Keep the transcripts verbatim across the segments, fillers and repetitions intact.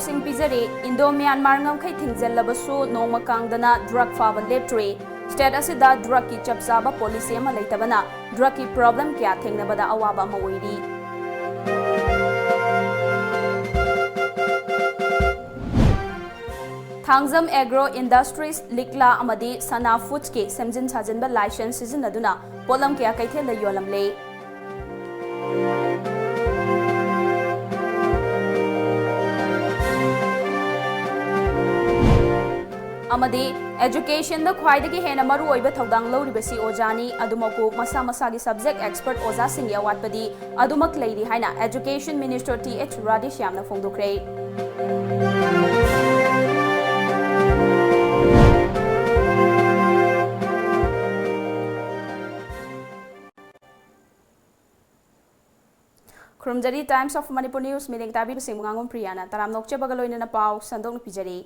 ꯁꯤꯡ ꯄꯤꯖꯔꯤ꯫ Indo Myanmar ꯉꯝꯈꯩ ꯊꯤꯡꯖꯤꯜꯂꯕꯁꯨ ꯅꯣꯡꯃ ꯀꯥꯡꯗꯅ ꯗ꯭ꯔꯒ ꯐꯥꯕ ꯂꯦꯞꯇ꯭ꯔꯤ꯫ ꯁ꯭ꯇꯦꯠ ꯑꯁꯤꯗ ꯗ꯭ꯔꯒꯀꯤ ꯆꯞ ꯆꯥꯕ ꯄꯣꯂꯤꯁꯤ ꯑꯃ ꯂꯩꯇꯕꯅ ꯗ꯭ꯔꯒꯀꯤ ꯄ꯭ꯔꯣꯕ꯭ꯂꯦꯝ ꯀꯌꯥ ꯊꯦꯡꯅꯕꯗ ꯑꯋꯥꯕ ꯑꯃ ꯑꯣꯏꯔꯤ꯫ ꯊꯥꯡꯖꯝ ꯑꯦꯒ꯭ꯔꯣ ꯏꯟꯗꯁꯇ꯭ꯔꯤꯁ ꯂꯤꯛꯂꯥ ꯑꯃꯗꯤ ꯁꯅꯥ ꯐꯨꯗꯁꯀꯤ ꯁꯦꯝꯖꯤꯟ ꯁꯥꯖꯤꯟꯕ ꯂꯥꯏꯁꯦꯟꯁ ꯁꯤꯖꯤꯟꯅꯗꯨꯅ ꯄꯣꯠꯂꯝ ꯀꯌꯥ ꯀꯩꯊꯦꯜꯗ ꯌꯣꯜꯂꯝꯂꯦ꯫ ꯑꯃꯗꯤ ꯑꯦꯖꯨꯀꯦꯁꯟꯗ ꯈ꯭ꯋꯥꯏꯗꯒꯤ ꯍꯦꯟꯅ ꯃꯔꯨꯑꯣꯏꯕ ꯊꯧꯗꯥꯡ ꯂꯧꯔꯤꯕꯁꯤ ꯑꯣꯖꯥꯅꯤ꯫ ꯑꯗꯨꯃꯛꯄꯨ ꯃꯁꯥ ꯃꯁꯥꯒꯤ ꯁꯕꯖꯦꯛ ꯑꯦꯛꯁꯄꯔꯠ ꯑꯣꯖꯥꯁꯤꯡꯒꯤ ꯑꯋꯥꯠꯄꯗꯤ ꯑꯗꯨꯃꯛ ꯂꯩꯔꯤ ꯍꯥꯏꯅ ꯑꯦꯖꯨꯀꯦꯁꯟ ꯃꯤꯅꯤꯁꯇꯔ ꯇꯤ ꯑꯩꯆ ꯔꯥꯙꯦꯁ꯭ꯌꯥꯝꯅ ꯐꯣꯡꯗꯣꯛꯈ꯭ꯔꯦ꯫ ꯈꯨꯔꯨꯝꯖꯔꯤ꯫ Times of Manipur News ꯃꯤꯠꯌꯦꯡ ꯇꯥꯕꯤꯕꯁꯤꯡꯕꯨ ꯉꯥꯉꯣꯝ ꯄ꯭ꯔꯤꯌꯥꯅ ꯇꯔꯥꯝꯅ ꯑꯣꯛꯆꯕꯒ ꯂꯣꯏꯅꯅ ꯄꯥꯎ ꯁꯟꯗꯣꯛꯅ ꯄꯤꯖꯔꯤ꯫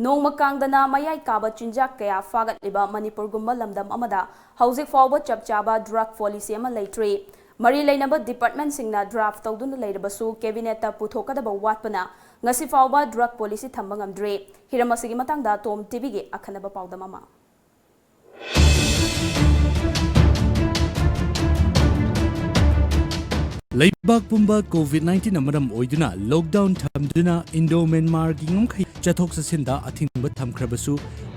ꯅꯣꯡꯃ ꯀꯥꯡꯗꯅ ꯃꯌꯥꯏ ꯀꯥꯕ ꯆꯤꯟꯖꯥꯛ ꯀꯌꯥ ꯐꯥꯒꯠꯂꯤꯕ ꯃꯅꯤꯄꯨꯔꯒꯨꯝꯕ ꯂꯝꯗꯝ ꯑꯃꯗ ꯍꯧꯖꯤꯛ ꯐꯥꯎꯕ ꯆꯞ ꯆꯥꯕ ꯗ꯭ꯔꯒ ꯄꯣꯂꯤꯁꯤ ꯑꯃ ꯂꯩꯇ꯭ꯔꯤ꯫ ꯃꯔꯤ ꯂꯩꯅꯕ ꯗꯤꯄꯥꯔꯠꯃꯦꯟꯠꯁꯤꯡꯅ ꯗ꯭ꯔꯥꯐ ꯇꯧꯗꯨꯅ ꯂꯩꯔꯕꯁꯨ ꯀꯦꯕꯤꯅꯦꯠꯇ ꯄꯨꯊꯣꯛꯀꯗꯕ ꯋꯥꯠꯄꯅ ꯉꯁꯤ ꯐꯥꯎꯕ ꯗ꯭ꯔꯒ ꯄꯣꯂꯤꯁꯤ ꯊꯝꯕ ꯉꯝꯗ꯭ꯔꯤ꯫ ꯍꯤꯔꯝ ꯑꯁꯤꯒꯤ ꯃꯇꯥꯡꯗ ꯇꯣꯝ ꯇꯤꯚꯤꯒꯤ ꯑꯈꯟꯅꯕ ꯄꯥꯎꯗꯝ ꯑꯃ꯫ ꯂꯩꯕꯥꯛ ꯄꯨꯝꯕ ꯀꯣꯚꯤꯗ ꯅꯥꯏꯟꯇꯤꯟꯅ ꯃꯔꯝ ꯑꯣꯏꯗꯨꯅ ꯂꯣꯛꯗꯥꯎꯟ ꯊꯝꯗꯨꯅ ꯏꯟꯗꯣ ꯃ꯭ꯌꯥꯟꯃꯥꯔꯒꯤ ꯉꯝꯈꯩ ꯆꯠꯊꯣꯛ ꯆꯠꯁꯤꯟꯗ ꯑꯊꯤꯡꯕ ꯊꯝꯈ꯭ꯔꯕꯁꯨ,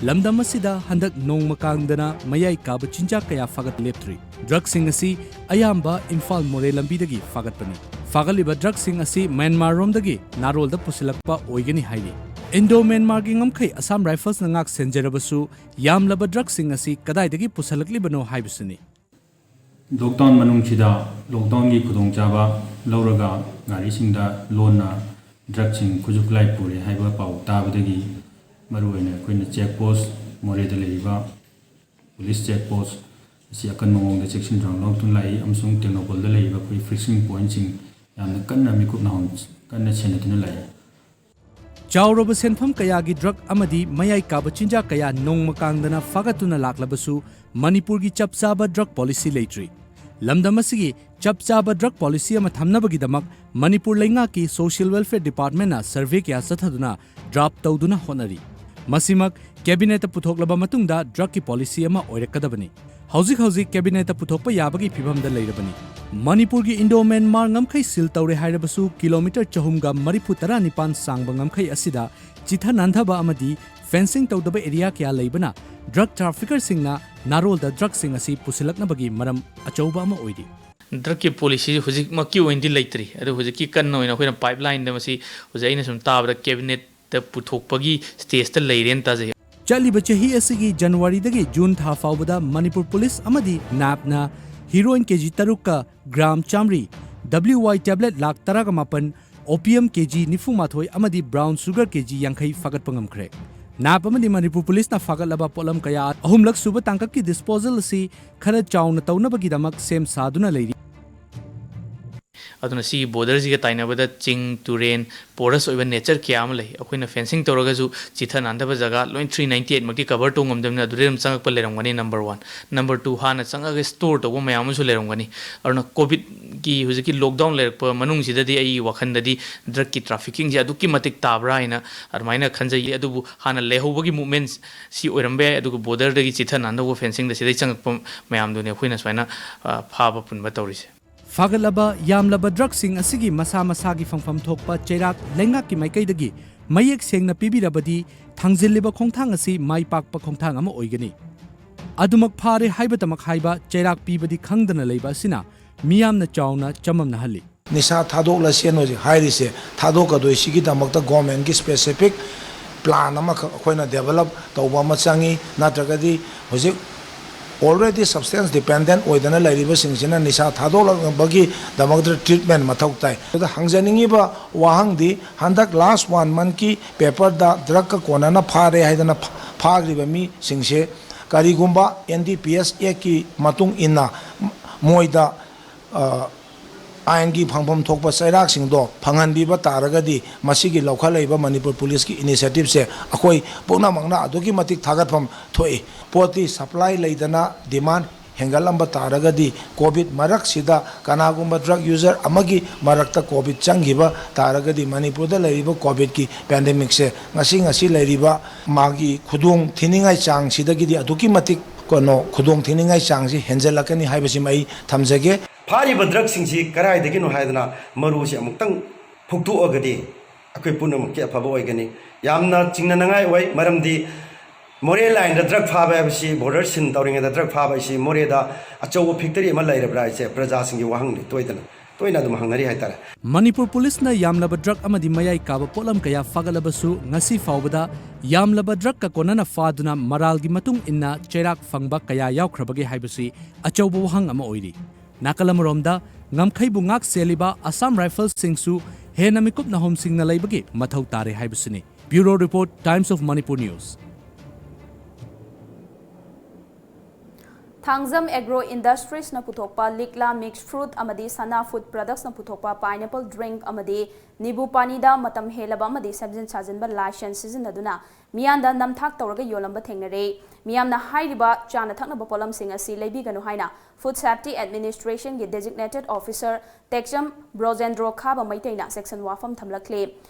ꯂꯝꯗꯝ ꯑꯁꯤꯗ ꯍꯟꯗꯛ ꯅꯣꯡꯃ ꯀꯥꯡꯗꯅ ꯃꯌꯥꯏ ꯀꯥꯕ ꯆꯤꯟꯖꯥꯛ ꯀꯌꯥ ꯐꯥꯒꯠ ꯂꯦꯞꯇ꯭ꯔꯤ꯫ ꯗ꯭ꯔꯒꯁꯤꯡ ꯑꯁꯤ ꯑꯌꯥꯝꯕ ꯏꯝꯐꯥꯜ ꯃꯣꯔꯦ ꯂꯝꯕꯤꯗꯒꯤ ꯐꯥꯒꯠꯄꯅꯤ꯫ ꯐꯥꯒꯠꯂꯤꯕ ꯗ꯭ꯔꯒꯁꯤꯡ ꯑꯁꯤ ꯃ꯭ꯌꯥꯟꯃꯥꯔꯔꯣꯝꯗꯒꯤ ꯅꯥꯔꯣꯜꯗ ꯄꯨꯁꯤꯜꯂꯛꯄ ꯑꯣꯏꯒꯅꯤ ꯍꯥꯏꯔꯤ꯫ ꯏꯟꯗꯣ ꯃ꯭ꯌꯥꯟꯃꯥꯔꯒꯤ ꯉꯝꯈꯩ ꯑꯁꯥꯝ ꯔꯥꯏꯐꯜꯁꯅ ꯉꯥꯛ ꯁꯦꯟꯖꯔꯕꯁꯨ, ꯌꯥꯝꯂꯕ ꯗ꯭ꯔꯒꯁꯤꯡ ꯑꯁꯤ ꯀꯗꯥꯏꯗꯒꯤ ꯄꯨꯁꯜꯂꯛꯂꯤꯕꯅꯣ ꯍꯥꯏꯕꯁꯤꯅꯤ꯫ ꯂꯣꯛꯗꯥꯎꯟ ꯃꯅꯨꯡꯁꯤꯗ ꯂꯣꯛꯗꯥꯎꯟꯒꯤ ꯈꯨꯗꯣꯡꯆꯥꯕ ꯂꯧꯔꯒ ꯒꯥꯔꯤꯁꯤꯡꯗ ꯂꯣꯟꯅ ꯗ꯭ꯔꯒꯁꯤꯡ, ꯈꯨꯠꯁꯨ ꯈꯨꯠꯂꯥꯏ ꯄꯨꯔꯦ ꯍꯥꯏꯕ ꯄꯥꯎ ꯇꯥꯕꯗꯒꯤ, ꯃꯔꯨꯑꯣꯏꯅ ꯑꯩꯈꯣꯏꯅ ꯆꯦꯛ ꯄꯣꯁ, ꯃꯣꯔꯦꯗ ꯂꯩꯔꯤꯕ ꯄꯨꯂꯤꯁ ꯆꯦꯛ ꯄꯣꯁ ꯑꯁꯤ ꯑꯀꯟꯕ ꯃꯑꯣꯡꯗ ꯆꯦꯛꯁꯤꯟ ꯊꯧꯔꯥꯡ ꯂꯧꯗꯨꯅ ꯂꯥꯛꯏ, ꯑꯃꯁꯨꯡ ꯇꯦꯡꯅꯧꯄꯜꯗ ꯂꯩꯔꯤꯕ ꯑꯩꯈꯣꯏ ꯐꯤꯛꯁꯤꯡ ꯄꯣꯏꯟꯠꯁꯤꯡ ꯌꯥꯝꯅ ꯀꯟꯅ ꯃꯤꯀꯨꯞ ꯅꯥꯍꯣꯟ ꯀꯟꯅ ꯁꯦꯟꯅꯗꯨꯅ ꯂꯥꯛꯏ꯫ ꯆꯥꯎꯔꯕ ꯁꯦꯟꯐꯝ ꯀꯌꯥꯒꯤ ꯗ꯭ꯔꯒ ꯑꯃꯗꯤ ꯃꯌꯥꯏ ꯀꯥꯕ ꯆꯤꯟꯖꯥꯛ ꯀꯌꯥ ꯅꯣꯡꯃ ꯀꯥꯡꯗꯅ ꯐꯥꯒꯠꯇꯨꯅ ꯂꯥꯛꯂꯕꯁꯨ, ꯃꯅꯤꯄꯨꯔꯒꯤ ꯆꯞ ꯆꯥꯕ ꯗ꯭ꯔꯒ ꯄꯣꯂꯤꯁꯤ ꯂꯩꯇ꯭ꯔꯤ꯫ ꯂꯝꯗꯝ ꯑꯁꯤꯒꯤ ꯆꯞ ꯆꯥꯕ ꯗ꯭ꯔꯒ ꯄꯣꯂꯤꯁꯤ ꯑꯃ ꯊꯝꯅꯕꯒꯤꯗꯃꯛ ꯃꯅꯤꯄꯨꯔ ꯂꯩꯉꯥꯛꯀꯤ ꯁꯣꯁꯤꯌꯦꯜ ꯋꯦꯜꯐꯤꯌꯔ ꯗꯤꯄꯥꯔꯠꯃꯦꯟꯠꯅ ꯁꯔꯚꯦ ꯀꯌꯥ ꯆꯠꯊꯗꯨꯅ ꯗ꯭ꯔꯥꯐ ꯇꯧꯗꯨꯅ ꯍꯣꯠꯅꯔꯤ꯫ ꯃꯁꯤꯃꯛ ꯀꯦꯕꯤꯅꯦꯠꯇ ꯄꯨꯊꯣꯛꯂꯕ ꯃꯇꯨꯡꯗ ꯗ꯭ꯔꯒꯀꯤ ꯄꯣꯂꯤꯁꯤ ꯑꯃ ꯑꯣꯏꯔꯛꯀꯗꯕꯅꯤ꯫ ꯍꯧꯖꯤꯛ ꯍꯧꯖꯤꯛ ꯀꯦꯕꯤꯅꯦꯠꯇ ꯄꯨꯊꯣꯛꯄ ꯌꯥꯕꯒꯤ ꯐꯤꯚꯝꯗ ꯂꯩꯔꯕꯅꯤ꯫ ꯃꯅꯤꯄꯨꯔꯒꯤ ꯏꯟꯗꯣ ꯃ꯭ꯌꯥꯟꯃꯥꯔ ꯉꯝꯈꯩ ꯁꯤꯜ ꯇꯧꯔꯦ ꯍꯥꯏꯔꯕꯁꯨ ꯀꯤꯂꯣꯃꯤꯇꯔ ꯆꯍꯨꯝꯒ ꯃꯔꯤꯐꯨ ꯇꯔꯥꯅꯤꯄꯥꯟ ꯁꯥꯡꯕ ꯉꯝꯈꯩ ꯑꯁꯤꯗ ꯆꯤꯊ ꯅꯥꯟꯊꯕ ꯑꯃꯗꯤ ꯐꯦꯟꯁꯤꯡ ꯇꯧꯗꯕ ꯑꯦꯔꯤꯌꯥ ꯀꯌꯥ ꯂꯩꯕꯅ ꯗ꯭ꯔꯒ ꯇ꯭ꯔꯥꯐꯤꯀꯔꯁꯤꯡꯅ ꯅꯥꯔꯣꯜꯗ ꯗ꯭ꯔꯒꯁꯤꯡ ꯑꯁꯤ ꯄꯨꯁꯤꯜꯂꯛꯅꯕꯒꯤ ꯃꯔꯝ ꯑꯆꯧꯕ ꯑꯃ ꯑꯣꯏꯔꯤ꯫ ꯗ꯭ꯔꯒꯀꯤ ꯄꯣꯂꯤꯁꯤ ꯍꯧꯖꯤꯛꯃꯛꯀꯤ ꯑꯣꯏꯅꯗꯤ ꯂꯩꯇ꯭ꯔꯤ꯫ ꯑꯗꯨ ꯍꯧꯖꯤꯛꯀꯤ ꯀꯟꯅ ꯑꯣꯏꯅ ꯑꯩꯈꯣꯏꯅ ꯄꯥꯏꯞꯂꯥꯏꯟꯗ ꯃꯁꯤ ꯍꯧꯖꯤꯛ ꯑꯩꯅ ꯁꯨꯝ ꯇꯥꯕꯗ ꯀꯦꯕꯤꯅꯦꯠꯇ ꯄꯨꯊꯣꯛꯄꯒꯤ ꯁ꯭ꯇꯦꯖꯇ ꯂꯩꯔꯦꯅ ꯇꯥꯖꯩ꯫ ꯆꯠꯂꯤꯕ ꯆꯍꯤ ꯑꯁꯤꯒꯤ ꯖꯅꯋꯥꯔꯤꯗꯒꯤ ꯖꯨꯟ ꯊꯥ ꯐꯥꯎꯕꯗ ꯃꯅꯤꯄꯨꯔ ꯄꯨꯂꯤꯁ ꯑꯃꯗꯤ ꯅꯥꯞꯅ ꯍꯤꯔꯣꯏꯟ ꯀꯦꯖꯤ ꯇꯔꯨꯛꯀ ꯒ꯭ꯔꯥꯝ ꯆꯥꯝꯃꯔꯤ, ꯗꯕ꯭ꯂꯤꯌꯨ ꯋꯥꯏ ꯇꯦꯕ꯭ꯂꯦꯠ ꯂꯥꯈ ꯇꯔꯥꯒ ꯃꯥꯄꯟ, ꯑꯣꯄꯤꯌꯝ ꯀꯦꯖꯤ ꯅꯤꯐꯨ ꯃꯥꯊꯣꯏ ꯑꯃꯗꯤ ꯕ꯭ꯔꯥꯎꯟ ꯁꯨꯒꯔ ꯀꯦꯖꯤ ꯌꯥꯡꯈꯩ ꯐꯥꯒꯠꯄ ꯉꯝꯈ꯭ꯔꯦ꯫ ꯅꯥꯞ ꯑꯃꯗꯤ ꯃꯅꯤꯄꯨꯔ ꯄꯨꯂꯤꯁꯅ ꯐꯥꯒꯠꯂꯕ ꯄꯣꯠꯂꯝ ꯀꯌꯥ ꯑꯍꯨꯝꯂꯛ ꯁꯨꯕ ꯇꯥꯡꯀꯛꯀꯤ ꯗꯤꯁꯄꯣꯖꯦꯜ ꯑꯁꯤ ꯈꯔ ꯆꯥꯎꯅ ꯇꯧꯅꯕꯒꯤꯗꯃꯛ ꯁꯦꯝ ꯁꯥꯗꯨꯅ ꯂꯩꯔꯤ꯫ ꯑꯗꯨꯅ ꯁꯤꯒꯤ ꯕꯣꯔꯗꯔꯁꯤꯒ ꯇꯥꯏꯅꯕꯗ ꯆꯤꯡ, ꯇꯨꯔꯦꯟ, ꯄꯣꯔꯁ ꯑꯣꯏꯕ ꯅꯦꯆꯔ ꯀꯌꯥ ꯑꯃ ꯂꯩ꯫ ꯑꯩꯈꯣꯏꯅ ꯐꯦꯟꯁꯤꯡ ꯇꯧꯔꯒꯁꯨ ꯆꯤꯊ ꯅꯥꯟꯊꯕ ꯖꯒꯥ ꯂꯣꯏ ꯊ꯭ꯔꯤ ꯅꯥꯏꯟꯇꯤ ꯑꯩꯠꯃꯛꯇꯤ ꯀꯚꯔ ꯇꯧ ꯉꯝꯗꯕꯅꯤꯅ ꯑꯗꯨꯗꯩ ꯑꯗꯨꯝ ꯆꯪꯉꯛꯄ ꯂꯩꯔꯝꯒꯅꯤ, ꯅꯝꯕꯔ ꯋꯥꯟ꯫ ꯅꯝꯕꯔ ꯇꯨ, ꯍꯥꯟꯅ ꯆꯪꯉꯒ ꯁ꯭ꯇꯣꯔ ꯇꯧꯕ ꯃꯌꯥꯝ ꯑꯃꯁꯨ ꯂꯩꯔꯝꯒꯅꯤ꯫ ꯑꯗꯨꯅ ꯀꯣꯚꯤꯗꯀꯤ ꯍꯧꯖꯤꯛꯀꯤ ꯂꯣꯛꯗꯥꯎꯟ ꯂꯩꯔꯛꯄ ꯃꯅꯨꯡꯁꯤꯗꯗꯤ ꯑꯩꯒꯤ ꯋꯥꯈꯜꯗꯗꯤ ꯗ꯭ꯔꯒꯀꯤ ꯇ꯭ꯔꯥꯐꯤꯀꯤꯡꯁꯦ ꯑꯗꯨꯛꯀꯤ ꯃꯇꯤꯛ ꯇꯥꯕ꯭ꯔꯥ ꯍꯥꯏꯅ ꯑꯗꯨꯃꯥꯏꯅ ꯈꯟꯖꯩ꯫ ꯑꯗꯨꯕꯨ ꯍꯥꯟꯅ ꯂꯩꯍꯧꯕꯒꯤ ꯃꯨꯞꯃꯦꯟꯁ ꯁꯤ ꯑꯣꯏꯔꯝꯕ ꯌꯥꯏ, ꯑꯗꯨꯒ ꯕꯣꯔꯗꯔꯗꯒꯤ ꯆꯤꯊ ꯅꯥꯟꯊꯧꯕ ꯐꯦꯟꯁꯤꯡꯗ ꯁꯤꯗꯩ ꯆꯪꯉꯛꯄ ꯃꯌꯥꯝꯗꯨꯅꯤ ꯑꯩꯈꯣꯏꯅ ꯁꯨꯃꯥꯏꯅ, ꯑ, ꯐꯥꯕ ꯄꯨꯟꯕ ꯇꯧꯔꯤꯁꯦ꯫ ꯐꯥꯒꯠꯂꯕ ꯌꯥꯝꯂꯕ ꯗ꯭ꯔꯒꯁꯤꯡ ꯑꯁꯤꯒꯤ ꯃꯁꯥ ꯃꯁꯥꯒꯤ ꯐꯪꯐꯝ ꯊꯣꯛꯄ ꯆꯩꯔꯥꯛ ꯂꯩꯉꯥꯛꯀꯤ ꯃꯥꯏꯀꯩꯗꯒꯤ ꯃꯌꯦꯛ ꯁꯦꯡꯅ ꯄꯤꯕꯤꯔꯕꯗꯤ ꯊꯥꯡꯖꯤꯜꯂꯤꯕ ꯈꯣꯡꯊꯥꯡ ꯑꯁꯤ ꯃꯥꯏ ꯄꯥꯛꯄ ꯈꯣꯡꯊꯥꯡ ꯑꯃ ꯑꯣꯏꯒꯅꯤ꯫ ꯑꯗꯨꯃꯛ ꯐꯥꯔꯦ ꯍꯥꯏꯕꯇꯃꯛ ꯍꯥꯏꯕ ꯆꯩꯔꯥꯛ ꯄꯤꯕꯗꯤ ꯈꯪꯗꯅ ꯂꯩꯕ ꯑꯁꯤꯅ ꯃꯤꯌꯥꯝꯅ ꯆꯥꯎꯅ ꯆꯃꯝꯅꯍꯜꯂꯤ꯫ ꯅꯤꯁꯥ ꯊꯥꯗꯣꯛꯂꯁꯦꯅ ꯍꯧꯖꯤꯛ ꯍꯥꯏꯔꯤꯁꯦ ꯊꯥꯗꯣꯛꯀꯗꯣꯏꯁꯤꯒꯤꯗꯃꯛꯇ ꯒꯣꯔꯃꯦꯟꯒꯤ ꯁ꯭ꯄꯦꯁꯤꯐꯤꯛ ꯄ꯭ꯂꯥꯟ ꯑꯃꯈꯛ ꯑꯩꯈꯣꯏꯅ ꯗꯦꯕꯂꯞ ꯇꯧꯕ ꯑꯃ ꯆꯪꯉꯤ꯫ ꯅꯠꯇ꯭ꯔꯒꯗꯤ ꯍꯧꯖꯤꯛ already substance dependent ꯑꯣꯏꯗꯅ ꯂꯩꯔꯤꯕꯁꯤꯡꯁꯤꯅ ꯅꯤꯁꯥ ꯊꯥꯗꯣꯛꯂꯛꯅꯕꯒꯤꯗꯃꯛꯇ ꯇ꯭ꯔꯤꯠꯃꯦꯟ ꯃꯊꯧ ꯇꯥꯏ꯫ ꯑꯗꯨꯗ ꯍꯪꯖꯅꯤꯡꯉꯤꯕ ꯋꯥꯍꯪꯗꯤ, ꯍꯟꯗꯛ ꯂꯥꯁ ꯋꯥꯟ ꯃꯟꯠꯀꯤ ꯄꯦꯄꯔꯗ ꯗ꯭ꯔꯒꯀ ꯀꯣꯟꯅꯅ ꯐꯥꯔꯦ ꯍꯥꯏꯗꯅ ꯐꯥ-, ꯐꯥꯈ꯭ꯔꯤꯕ ꯃꯤꯁꯤꯡꯁꯦ ꯀꯔꯤꯒꯨꯝꯕ ꯑꯦꯟ ꯗꯤ ꯄꯤ ꯑꯦꯁ ꯑꯦꯛꯀꯤ ꯃꯇꯨꯡ ꯏꯟꯅ ꯃꯣꯏꯗ, ꯑ, ꯑꯥꯏꯟꯒꯤ ꯐꯪꯐꯝ ꯊꯣꯛꯄ ꯆꯩꯔꯥꯛꯁꯤꯡꯗꯣ ꯐꯪꯍꯟꯕꯤꯕ ꯇꯥꯔꯒꯗꯤ ꯃꯁꯤꯒꯤ ꯂꯧꯈꯠꯂꯛꯏꯕ ꯃꯅꯤꯄꯨꯔ ꯄꯨꯂꯤꯁꯀꯤ ꯏꯅꯤꯁꯤꯌꯦꯇꯤꯞꯁꯦ ꯑꯩꯈꯣꯏ ꯄꯨꯝꯅꯃꯛꯅ ꯑꯗꯨꯛꯀꯤ ꯃꯇꯤꯛ ꯊꯥꯒꯠꯐꯝ ꯊꯣꯛꯏ꯫ ꯄꯣꯠꯇꯤ ꯁꯄ꯭ꯂꯥꯏ ꯂꯩꯗꯅ ꯗꯤꯃꯥꯟ ꯍꯦꯟꯒꯠꯂꯝꯕ ꯇꯥꯔꯒꯗꯤ, ꯀꯣꯚꯤꯗ ꯃꯔꯛꯁꯤꯗ ꯀꯅꯥꯒꯨꯝꯕ ꯗ꯭ꯔꯒ ꯌꯨꯖꯔ ꯑꯃꯒꯤ ꯃꯔꯛꯇ ꯀꯣꯚꯤꯗ ꯆꯪꯈꯤꯕ ꯇꯥꯔꯒꯗꯤ, ꯃꯅꯤꯄꯨꯔꯗ ꯂꯩꯔꯤꯕ ꯀꯣꯚꯤꯗꯀꯤ ꯄꯦꯟꯗꯦꯃꯤꯛꯁꯦ ꯉꯁꯤ ꯉꯁꯤ ꯂꯩꯔꯤꯕ ꯃꯥꯒꯤ ꯈꯨꯗꯣꯡ ꯊꯤꯅꯤꯡꯉꯥꯏ ꯆꯥꯡꯁꯤꯗꯒꯤꯗꯤ ꯑꯗꯨꯛꯀꯤ ꯃꯇꯤꯛ ꯀꯩꯅꯣ ꯈꯨꯗꯣꯡ ꯊꯤꯅꯤꯡꯉꯥꯏ ꯆꯥꯡꯁꯤ ꯍꯦꯟꯖꯜꯂꯛꯀꯅꯤ ꯍꯥꯏꯕꯁꯤꯃ ꯑꯩ ꯊꯝꯖꯒꯦ꯫ ꯐꯥꯔꯤꯕ ꯗ꯭ꯔꯒꯁꯤꯡꯁꯤ ꯀꯗꯥꯏꯗꯒꯤꯅꯣ ꯍꯥꯏꯗꯅ ꯃꯔꯨꯁꯤ ꯑꯃꯨꯛꯇꯪ ꯐꯨꯛꯇꯣꯛꯑꯒꯗꯤ ꯑꯩꯈꯣꯏ ꯄꯨꯝꯅꯃꯛꯀꯤ ꯑꯐꯕ ꯑꯣꯏꯒꯅꯤ꯫ ꯌꯥꯝꯅ ꯆꯤꯡꯅꯅꯉꯥꯏ ꯑꯣꯏ, ꯃꯔꯝꯗꯤ ꯃꯣꯔꯦ ꯂꯥꯏꯟꯗ ꯗ꯭ꯔꯒ ꯐꯥꯕ ꯍꯥꯏꯕꯁꯤ, ꯕꯣꯔꯗꯔ ꯁꯤꯜ ꯇꯧꯔꯤꯉꯩꯗ ꯗ꯭ꯔꯒ ꯐꯥꯕ ꯍꯥꯏꯁꯤ, ꯃꯣꯔꯦꯗ ꯑꯆꯧꯕ ꯐꯦꯛꯇꯔꯤ ꯑꯃ ꯂꯩꯔꯕ꯭ꯔꯥ ꯍꯥꯏꯁꯦ ꯄ꯭ꯔꯖꯥꯁꯤꯡꯒꯤ ꯋꯥꯍꯪꯅꯤ, ꯇꯣꯏꯗꯅ ꯇꯣꯏꯅ ꯑꯗꯨꯝ ꯍꯪꯅꯔꯤ ꯍꯥꯏꯇꯥꯔꯦ꯫ ꯃꯅꯤꯄꯨꯔ ꯄꯨꯂꯤꯁꯅ ꯌꯥꯝꯂꯕ ꯗ꯭ꯔꯒ ꯑꯃꯗꯤ ꯃꯌꯥꯏ ꯀꯥꯕ ꯄꯣꯠꯂꯝ ꯀꯌꯥ ꯐꯥꯒꯠꯂꯕꯁꯨ, ꯉꯁꯤ ꯐꯥꯎꯕꯗ ꯌꯥꯝꯂꯕ ꯗ꯭ꯔꯒꯀ ꯀꯣꯟꯅꯅ ꯐꯥꯗꯨꯅ ꯃꯔꯥꯜꯒꯤ ꯃꯇꯨꯡ ꯏꯟꯅ ꯆꯩꯔꯥꯛ ꯐꯪꯕ ꯀꯌꯥ ꯌꯥꯎꯈ꯭ꯔꯕꯒꯦ ꯍꯥꯏꯕꯁꯤ ꯑꯆꯧꯕ ꯋꯥꯍꯪ ꯑꯃ ꯑꯣꯏꯔꯤ꯫ ꯅꯥꯀꯜ ꯑꯃꯔꯣꯝꯗ, ꯉꯝꯈꯩꯕꯨ ꯉꯥꯛ ꯁꯦꯜꯂꯤꯕ ꯑꯁꯥꯝ ꯔꯥꯏꯐꯜꯁꯤꯡꯁꯨ ꯍꯦꯟꯅ ꯃꯤꯀꯨꯞꯅ ꯍꯣꯝꯁꯤꯡꯅ ꯂꯩꯕꯒꯤ ꯃꯊꯧ ꯇꯥꯔꯦ ꯍꯥꯏꯕꯁꯤꯅꯤ꯫ Bureau Report, Times of Manipur News. Thangjam agro ꯏꯟꯗꯁꯇ꯭ꯔꯤꯁꯅ ꯄꯨꯊꯣꯛꯄ ꯂꯤꯛꯂꯥ ꯃꯤꯛꯁ ꯐ꯭ꯔꯨꯠ ꯑꯃꯗꯤ ꯁꯅꯥ ꯐꯨꯗ ꯄ꯭ꯔꯗꯛꯁꯅ ꯄꯨꯊꯣꯛꯄ ꯄꯥꯏꯅꯦꯄꯜ ꯗ꯭ꯔꯤꯡꯛ ꯑꯃꯗꯤ ꯅꯤꯕꯨ ꯄꯥꯅꯤꯗ ꯃꯇꯝ ꯍꯦꯜꯂꯕ ꯑꯃꯗꯤ ꯁꯦꯝꯖꯤꯟ ꯁꯥꯖꯤꯟꯕ ꯂꯥꯏꯁꯦꯟꯁ ꯁꯤꯖꯤꯟꯅꯗꯨꯅ ꯃꯤꯌꯥꯝꯗ ꯅꯝꯊꯥꯛ ꯇꯧꯔꯒ ꯌꯣꯜꯂꯝꯕ ꯊꯦꯡꯅꯔꯦ꯫ ꯃꯤꯌꯥꯝꯅ ꯍꯥꯏꯔꯤꯕ ꯆꯥꯅ ꯊꯛꯅꯕ ꯄꯣꯠꯂꯝꯁꯤꯡ ꯑꯁꯤ ꯂꯩꯕꯤꯒꯅꯨ ꯍꯥꯏꯅ ꯐꯨꯗ ꯁꯦꯐꯇꯤ ꯑꯦꯗꯃꯤꯅꯤꯁꯇ꯭ꯔꯦꯁꯟꯒꯤ ꯗꯦꯖꯤꯒꯅꯦꯇꯦꯗ ꯑꯣꯐꯤꯁꯔ ꯇꯦꯛꯆꯝ ꯕ꯭ꯔꯣꯖꯦꯟꯗ꯭ꯔꯣ ꯈꯥꯕ ꯃꯩꯇꯩꯅ ꯁꯦꯛꯁꯟ ꯋꯥꯐꯝ ꯊꯝꯂꯛꯂꯤ꯫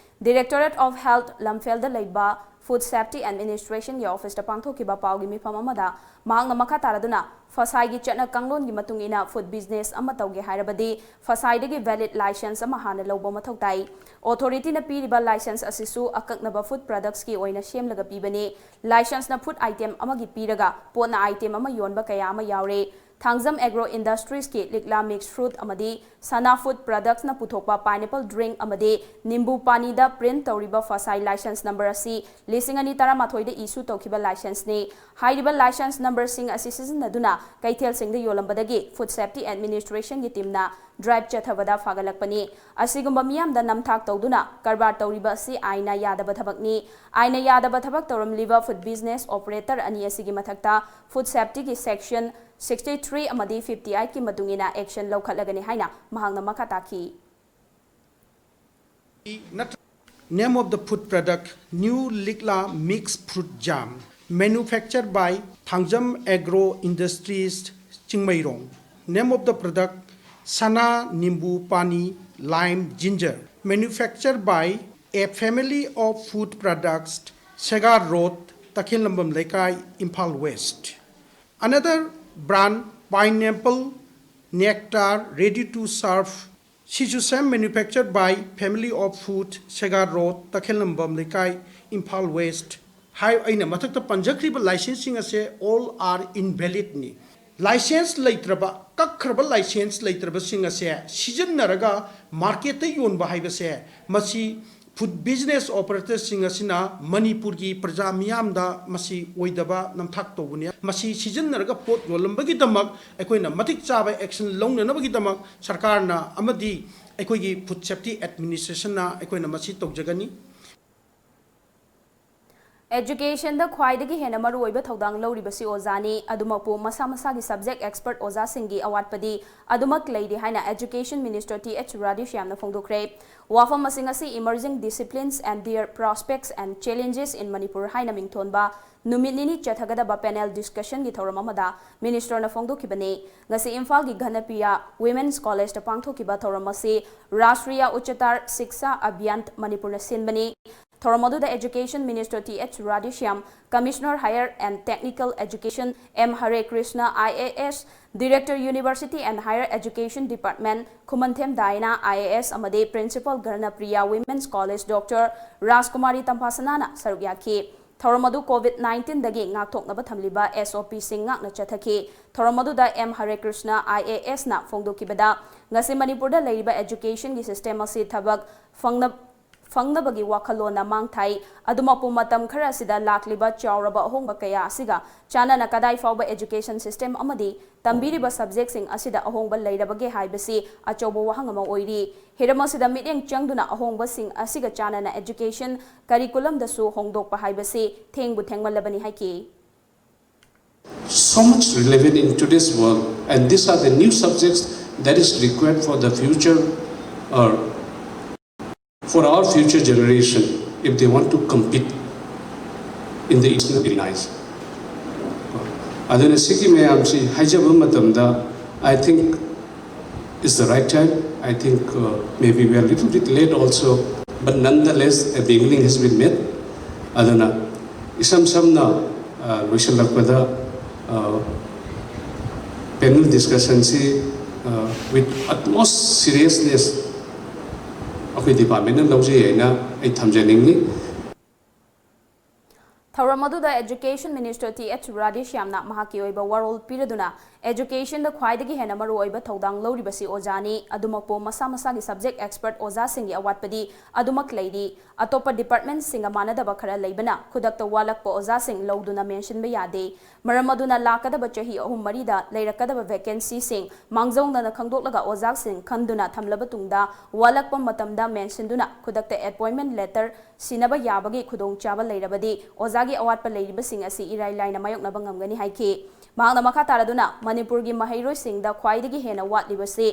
Directorate of Health ꯂꯝꯐꯦꯜꯗ ꯂꯩꯕ ꯐꯨꯗ ꯁꯦꯐꯇꯤ ꯑꯦꯗꯃꯤꯅꯤꯁꯇ꯭ꯔꯦꯁꯟꯒꯤ ꯑꯣꯐꯤꯁꯇ ꯄꯥꯡꯊꯣꯛꯈꯤꯕ ꯄꯥꯎꯒꯤ ꯃꯤꯐꯝ ꯑꯃꯗ ꯃꯍꯥꯛꯅ ꯃꯈꯥ ꯇꯥꯔꯗꯨꯅ, ꯐꯁꯥꯏꯒꯤ ꯆꯠꯅ ꯀꯥꯡꯂꯣꯟꯒꯤ ꯃꯇꯨꯡ ꯏꯟꯅ ꯐꯨꯗ ꯕꯤꯖꯤꯅꯦꯁ ꯑꯃ ꯇꯧꯒꯦ ꯍꯥꯏꯔꯕꯗꯤ ꯐꯁꯥꯏꯗꯒꯤ ꯚꯦꯂꯤꯗ ꯂꯥꯏꯁꯦꯟꯁ ꯑꯃ ꯍꯥꯟꯅ ꯂꯧꯕ ꯃꯊꯧ ꯇꯥꯏ꯫ ꯑꯣꯊꯣꯔꯤꯇꯤꯅ ꯄꯤꯔꯤꯕ ꯂꯥꯏꯁꯦꯟꯁ ꯑꯁꯤꯁꯨ ꯑꯀꯛꯅꯕ ꯐꯨꯗ ꯄ꯭ꯔꯗꯛꯁꯀꯤ ꯑꯣꯏꯅ ꯁꯦꯝꯂꯒ ꯄꯤꯕꯅꯤ꯫ ꯂꯥꯏꯁꯦꯟꯁꯅ ꯐꯨꯗ ꯑꯥꯏꯇꯦꯝ ꯑꯃꯒꯤ ꯄꯤꯔꯒ ꯄꯣꯠꯅ ꯑꯥꯏꯇꯦꯝ ꯑꯃ ꯌꯣꯟꯕ ꯀꯌꯥ ꯑꯃ ꯌꯥꯎꯔꯦ꯫ ꯊꯥꯡꯖꯝ ꯑꯦꯒ꯭ꯔꯣ ꯏꯟꯗꯁꯇ꯭ꯔꯤꯁꯀꯤ ꯂꯤꯛꯂꯥ ꯃꯤꯛꯁ ꯐ꯭ꯔꯨꯠ ꯑꯃꯗꯤ ꯁꯅꯥ ꯐꯨꯗ ꯄ꯭ꯔꯗꯛꯁꯅ ꯄꯨꯊꯣꯛꯄ ꯄꯥꯏꯅꯦꯄꯜ ꯗ꯭ꯔꯤꯡꯛ ꯑꯃꯗꯤ ꯅꯤꯝꯕꯨ ꯄꯥꯅꯤꯗ ꯄ꯭ꯔꯤꯟꯠ ꯇꯧꯔꯤꯕ ꯐꯁꯥꯏ ꯂꯥꯏꯁꯦꯟꯁ ꯅꯝꯕꯔ ꯑꯁꯤ ꯂꯤꯁꯤꯡ ꯑꯅꯤ ꯇꯔꯥꯃꯥꯊꯣꯏꯗ ꯏꯁꯨ ꯇꯧꯈꯤꯕ ꯂꯥꯏꯁꯦꯟꯁꯅꯤ꯫ ꯍꯥꯏꯔꯤꯕ ꯂꯥꯏꯁꯦꯟꯁ ꯅꯝꯕꯔꯁꯤꯡ ꯑꯁꯤ ꯁꯤꯖꯤꯟꯅꯗꯨꯅ ꯀꯩꯊꯦꯜꯁꯤꯡꯗ ꯌꯣꯜꯂꯝꯕꯗꯒꯤ ꯐꯨꯗ ꯁꯦꯐꯇꯤ ꯑꯦꯗꯃꯤꯅꯤꯁꯇ꯭ꯔꯦꯁꯟꯒꯤ ꯇꯤꯝꯅ ꯗ꯭ꯔꯥꯏꯕ ꯆꯠꯊꯕꯗ ꯐꯥꯒꯠꯂꯛꯄꯅꯤ꯫ ꯑꯁꯤꯒꯨꯝꯕ ꯃꯤꯌꯥꯝꯗ ꯅꯝꯊꯥꯛ ꯇꯧꯗꯨꯅ ꯀꯔꯕꯥꯔ ꯇꯧꯔꯤꯕ ꯑꯁꯤ ꯑꯥꯏꯟꯅ ꯌꯥꯗꯕ ꯊꯕꯛꯅꯤ꯫ ꯑꯥꯏꯟꯅ ꯌꯥꯗꯕ ꯊꯕꯛ ꯇꯧꯔꯝꯂꯤꯕ ꯐꯨꯗ ꯕꯤꯖꯤꯅꯦꯁ ꯑꯣꯄꯔꯦꯇꯔ ꯑꯅꯤ ꯑꯁꯤꯒꯤ ꯃꯊꯛꯇ ꯐꯨꯗ ꯁꯦꯐꯇꯤꯒꯤ ꯁꯦꯛꯁꯟ sixty three ꯑꯃꯗꯤ fifty eight ꯀꯤ ꯃꯇꯨꯡ ꯏꯟꯅ action ꯂꯧꯈꯠꯂꯒꯅꯤ ꯍꯥꯏꯅ ꯃꯍꯥꯛꯅ ꯃꯈꯥ ꯇꯥꯈꯤ꯫ Name of the food product, New Likla Mix Fruit Jam, manufactured by Thangjam Agro Industries, Chingmeirong. Name of the product: Sana Nimbu Pani Lime Ginger. Manufactured by a family of food products, Segar Road, Takhenlambam Leikai, Imphal West. Another brand, Pineapple Nectar, ready to serve. Sisu same, manufactured by family of food, Segar Road, Takhenlambam Leikai, Imphal West. ꯍꯥꯏ ꯑꯩꯅ ꯃꯊꯛꯇ ꯄꯟꯖꯈ꯭ꯔꯤꯕ licenseꯁꯤꯡ ꯑꯁꯦ all are invalidꯅꯤ꯫ License ꯂꯩꯇ꯭ꯔꯕ, ꯀꯛꯈ꯭ꯔꯕ license ꯂꯩꯇ꯭ꯔꯕꯁꯤꯡ ꯑꯁꯦ ꯁꯤꯖꯤꯟꯅꯔꯒ marketꯇ ꯌꯣꯟꯕ ꯍꯥꯏꯕꯁꯦ, ꯃꯁꯤ food business operatorꯁꯤꯡ ꯑꯁꯤꯅ ꯃꯅꯤꯄꯨꯔꯒꯤ ꯄ꯭ꯔꯖꯥ ꯃꯤꯌꯥꯝꯗ ꯃꯁꯤ ꯑꯣꯏꯗꯕ ꯅꯝꯊꯥꯛ ꯇꯧꯕꯅꯤ꯫ ꯃꯁꯤ ꯁꯤꯖꯤꯟꯅꯔꯒ ꯄꯣꯠ ꯌꯣꯜꯂꯝꯕꯒꯤꯗꯃꯛ ꯑꯩꯈꯣꯏꯅ ꯃꯇꯤꯛ ꯆꯥꯕ action ꯂꯧꯅꯅꯕꯒꯤꯗꯃꯛ ꯁꯔꯀꯥꯔꯅ ꯑꯃꯗꯤ ꯑꯩꯈꯣꯏꯒꯤ Food Safety Administrationꯅ ꯑꯩꯈꯣꯏꯅ ꯃꯁꯤ ꯇꯧꯖꯒꯅꯤ꯫ Educationꯗ ꯈ꯭ꯋꯥꯏꯗꯒꯤ ꯍꯦꯟꯅ ꯃꯔꯨꯑꯣꯏꯕ ꯊꯧꯗꯥꯡ ꯂꯧꯔꯤꯕꯁꯤ ꯑꯣꯖꯥꯅꯤ꯫ ꯑꯗꯨꯃꯛꯄꯨ ꯃꯁꯥ ꯃꯁꯥꯒꯤ subject expert ꯑꯣꯖꯥꯁꯤꯡꯒꯤ ꯑꯋꯥꯠꯄꯗꯤ ꯑꯗꯨꯃꯛ ꯂꯩꯔꯤ ꯍꯥꯏꯅ Education Minister ꯇꯤ ꯑꯩꯆ ꯔꯥꯙꯦꯁ꯭ꯌꯥꯝꯅ ꯐꯣꯡꯗꯣꯛꯈ꯭ꯔꯦ꯫ ꯋꯥꯐꯝ ꯑꯁꯤꯡ ꯑꯁꯤ Emerging Disciplines and Their Prospects and Challenges in Manipur ꯍꯥꯏꯅ ꯃꯤꯡꯊꯣꯟꯕ ꯅꯨꯃꯤꯠ ꯅꯤꯅꯤ ꯆꯠꯊꯒꯗꯕ panel discussionꯒꯤ ꯊꯧꯔꯝ ꯑꯃꯗ ministerꯅ ꯐꯣꯡꯗꯣꯛꯈꯤꯕꯅꯤ꯫ ꯉꯁꯤ ꯏꯝꯐꯥꯜꯒꯤ ꯘꯅꯄ꯭ꯔꯤꯌꯥ Women's Collegeꯇ ꯄꯥꯡꯊꯣꯛꯈꯤꯕ ꯊꯧꯔꯝ ꯑꯁꯤ Rashtriya Ucchatar Shiksha Abhiyan ꯃꯅꯤꯄꯨꯔꯅ ꯁꯤꯟꯕꯅꯤ꯫ ꯊꯧꯔꯝ ꯑꯗꯨꯗ Education Minister T H Radheshyam, Commissioner Higher and Technical Education M ꯍꯔꯦ Krishna I A S, Director University and Higher Education Department Khumanthem ꯗꯥꯏꯅꯥ I A S ꯑꯃꯗꯤ Principal Ghanapriya Women's College doctor ꯔꯥꯖꯀꯨꯃꯥꯔꯤ ꯇꯝꯐꯥꯁꯅꯥꯅ ꯁꯔꯨꯛ ꯌꯥꯈꯤ꯫ ꯊꯧꯔꯝ ꯑꯗꯨ COVID nineteenꯗꯒꯤ ꯉꯥꯛꯊꯣꯛꯅꯕ ꯊꯝꯂꯤꯕ ꯑꯦꯁ ꯑꯣ ꯄꯤꯁꯤꯡ ꯉꯥꯛꯅ ꯆꯠꯊꯈꯤ꯫ ꯊꯧꯔꯝ ꯑꯗꯨꯗ ꯑꯦꯝ ꯍꯔꯦ ꯀ꯭ꯔꯤꯁꯅ ꯑꯥꯏ ꯑꯦ ꯑꯦꯁꯅ ꯐꯣꯡꯗꯣꯛꯈꯤꯕꯗ, ꯉꯁꯤ ꯃꯅꯤꯄꯨꯔꯗ ꯂꯩꯔꯤꯕ educationꯒꯤ system ꯑꯁꯤ ꯊꯕꯛ ꯐꯪꯅ ꯐꯪꯅꯕꯒꯤ ꯋꯥꯈꯜꯂꯣꯟꯅ ꯃꯥꯡ ꯊꯥꯏ꯫ ꯑꯗꯨꯃꯛꯄꯨ ꯃꯇꯝ ꯈꯔ ꯑꯁꯤꯗ ꯂꯥꯛꯂꯤꯕ ꯆꯥꯎꯔꯕ ꯑꯍꯣꯡꯕ ꯀꯌꯥ ꯑꯁꯤꯒ ꯆꯥꯟꯅꯅ ꯀꯗꯥꯏ ꯐꯥꯎꯕ education system ꯑꯃꯗꯤ ꯇꯝꯕꯤꯔꯤꯕ subjectꯁꯤꯡ ꯑꯁꯤꯗ ꯑꯍꯣꯡꯕ ꯂꯩꯔꯕꯒꯦ ꯍꯥꯏꯕꯁꯤ ꯑꯆꯧꯕ ꯋꯥꯍꯪ ꯑꯃ ꯑꯣꯏꯔꯤ꯫ ꯍꯤꯔꯝ ꯑꯁꯤꯗ ꯃꯤꯠꯌꯦꯡ ꯆꯪꯗꯨꯅ ꯑꯍꯣꯡꯕꯁꯤꯡ ꯑꯁꯤꯒ ꯆꯥꯟꯅꯅ education curriculumꯗꯁꯨ ꯍꯣꯡꯗꯣꯛꯄ ꯍꯥꯏꯕꯁꯤ ꯊꯦꯡꯕꯨ ꯊꯦꯡꯃꯜꯂꯕꯅꯤ ꯍꯥꯏꯈꯤ꯫ So much relevant in today's world, and these are the new subjects that is required for the future, or for our future generation, if they want to compete in the international organized. ꯑꯗꯨꯅ ꯁꯤꯒꯤ ꯃꯌꯥꯝꯁꯤ ꯍꯥꯏꯖꯕ ꯃꯇꯝꯗ, I think it's the right time. I think, uh, maybe we are a little bit late also, but nonetheless, a beginning has been made. ꯑꯗꯨꯅ ꯏꯁꯝ ꯁꯝꯅ, ꯑ, ꯂꯣꯏꯁꯤꯜꯂꯛꯄꯗ, ꯑ, panel discussion ꯁꯤ, ꯑ, with utmost seriousness ꯑꯩꯈꯣꯏ department ꯅ ꯂꯧꯖꯩ ꯍꯥꯏꯅ ꯑꯩ ꯊꯝꯖꯅꯤꯡꯉꯤ꯫ ꯊꯧꯔꯝ ꯑꯗꯨꯗ Education Minister ꯇꯤ ꯑꯩꯆ ꯔꯥꯙꯦꯁ꯭ꯌꯥꯝꯅ ꯃꯍꯥꯛꯀꯤ ꯑꯣꯏꯕ ꯋꯥꯔꯣꯜ ꯄꯤꯔꯗꯨꯅ, education ꯗ ꯈ꯭ꯋꯥꯏꯗꯒꯤ ꯍꯦꯟꯅ ꯃꯔꯨꯑꯣꯏꯕ ꯊꯧꯗꯥꯡ ꯂꯧꯔꯤꯕꯁꯤ ꯑꯣꯖꯥꯅꯤ, ꯑꯗꯨꯃꯛꯄꯨ ꯃꯁꯥ ꯃꯁꯥꯒꯤ subject expert ꯑꯣꯖꯥꯁꯤꯡꯒꯤ ꯑꯋꯥꯠꯄꯗꯤ ꯑꯗꯨꯃꯛ ꯂꯩꯔꯤ꯫ ꯑꯇꯣꯞꯄ department ꯁꯤꯡꯒ ꯃꯥꯟꯅꯗꯕ ꯈꯔ ꯂꯩꯕꯅ ꯈꯨꯗꯛꯇ ꯋꯥꯠꯂꯛꯄ ꯑꯣꯖꯥꯁꯤꯡ ꯂꯧꯗꯨꯅ mention ꯕ ꯌꯥꯗꯦ꯫ ꯃꯔꯝ ꯑꯗꯨꯅ ꯂꯥꯛꯀꯗꯕ ꯆꯍꯤ ꯑꯍꯨꯝ ꯃꯔꯤꯗ ꯂꯩꯔꯛꯀꯗꯕ vacancy ꯁꯤꯡ ꯃꯥꯡꯖꯧꯅꯅ ꯈꯪꯗꯣꯛꯂꯒ ꯑꯣꯖꯥꯁꯤꯡ ꯈꯟꯗꯨꯅ ꯊꯝꯂꯕ ꯇꯨꯡꯗ ꯋꯥꯠꯂꯛꯄ ꯃꯇꯝꯗ mention ꯗꯨꯅ ꯈꯨꯗꯛꯇ appointment letter ꯁꯤꯟꯅꯕ ꯌꯥꯕꯒꯤ ꯈꯨꯗꯣꯡꯆꯥꯕ ꯂꯩꯔꯕꯗꯤ ꯑꯣꯖꯥꯒꯤ ꯑꯋꯥꯠꯄ ꯂꯩꯔꯤꯕꯁꯤꯡ ꯑꯁꯤ ꯏꯔꯥꯏ ꯂꯥꯏꯅ ꯃꯥꯌꯣꯛꯅꯕ ꯉꯝꯒꯅꯤ ꯍꯥꯏꯈꯤ꯫ ꯃꯍꯥꯛꯅ ꯃꯈꯥ ꯇꯥꯔꯗꯨꯅ ꯃꯅꯤꯄꯨꯔꯒꯤ ꯃꯍꯩꯔꯣꯏꯁꯤꯡꯗ ꯈ꯭ꯋꯥꯏꯗꯒꯤ ꯍꯦꯟꯅ ꯋꯥꯠꯂꯤꯕꯁꯤ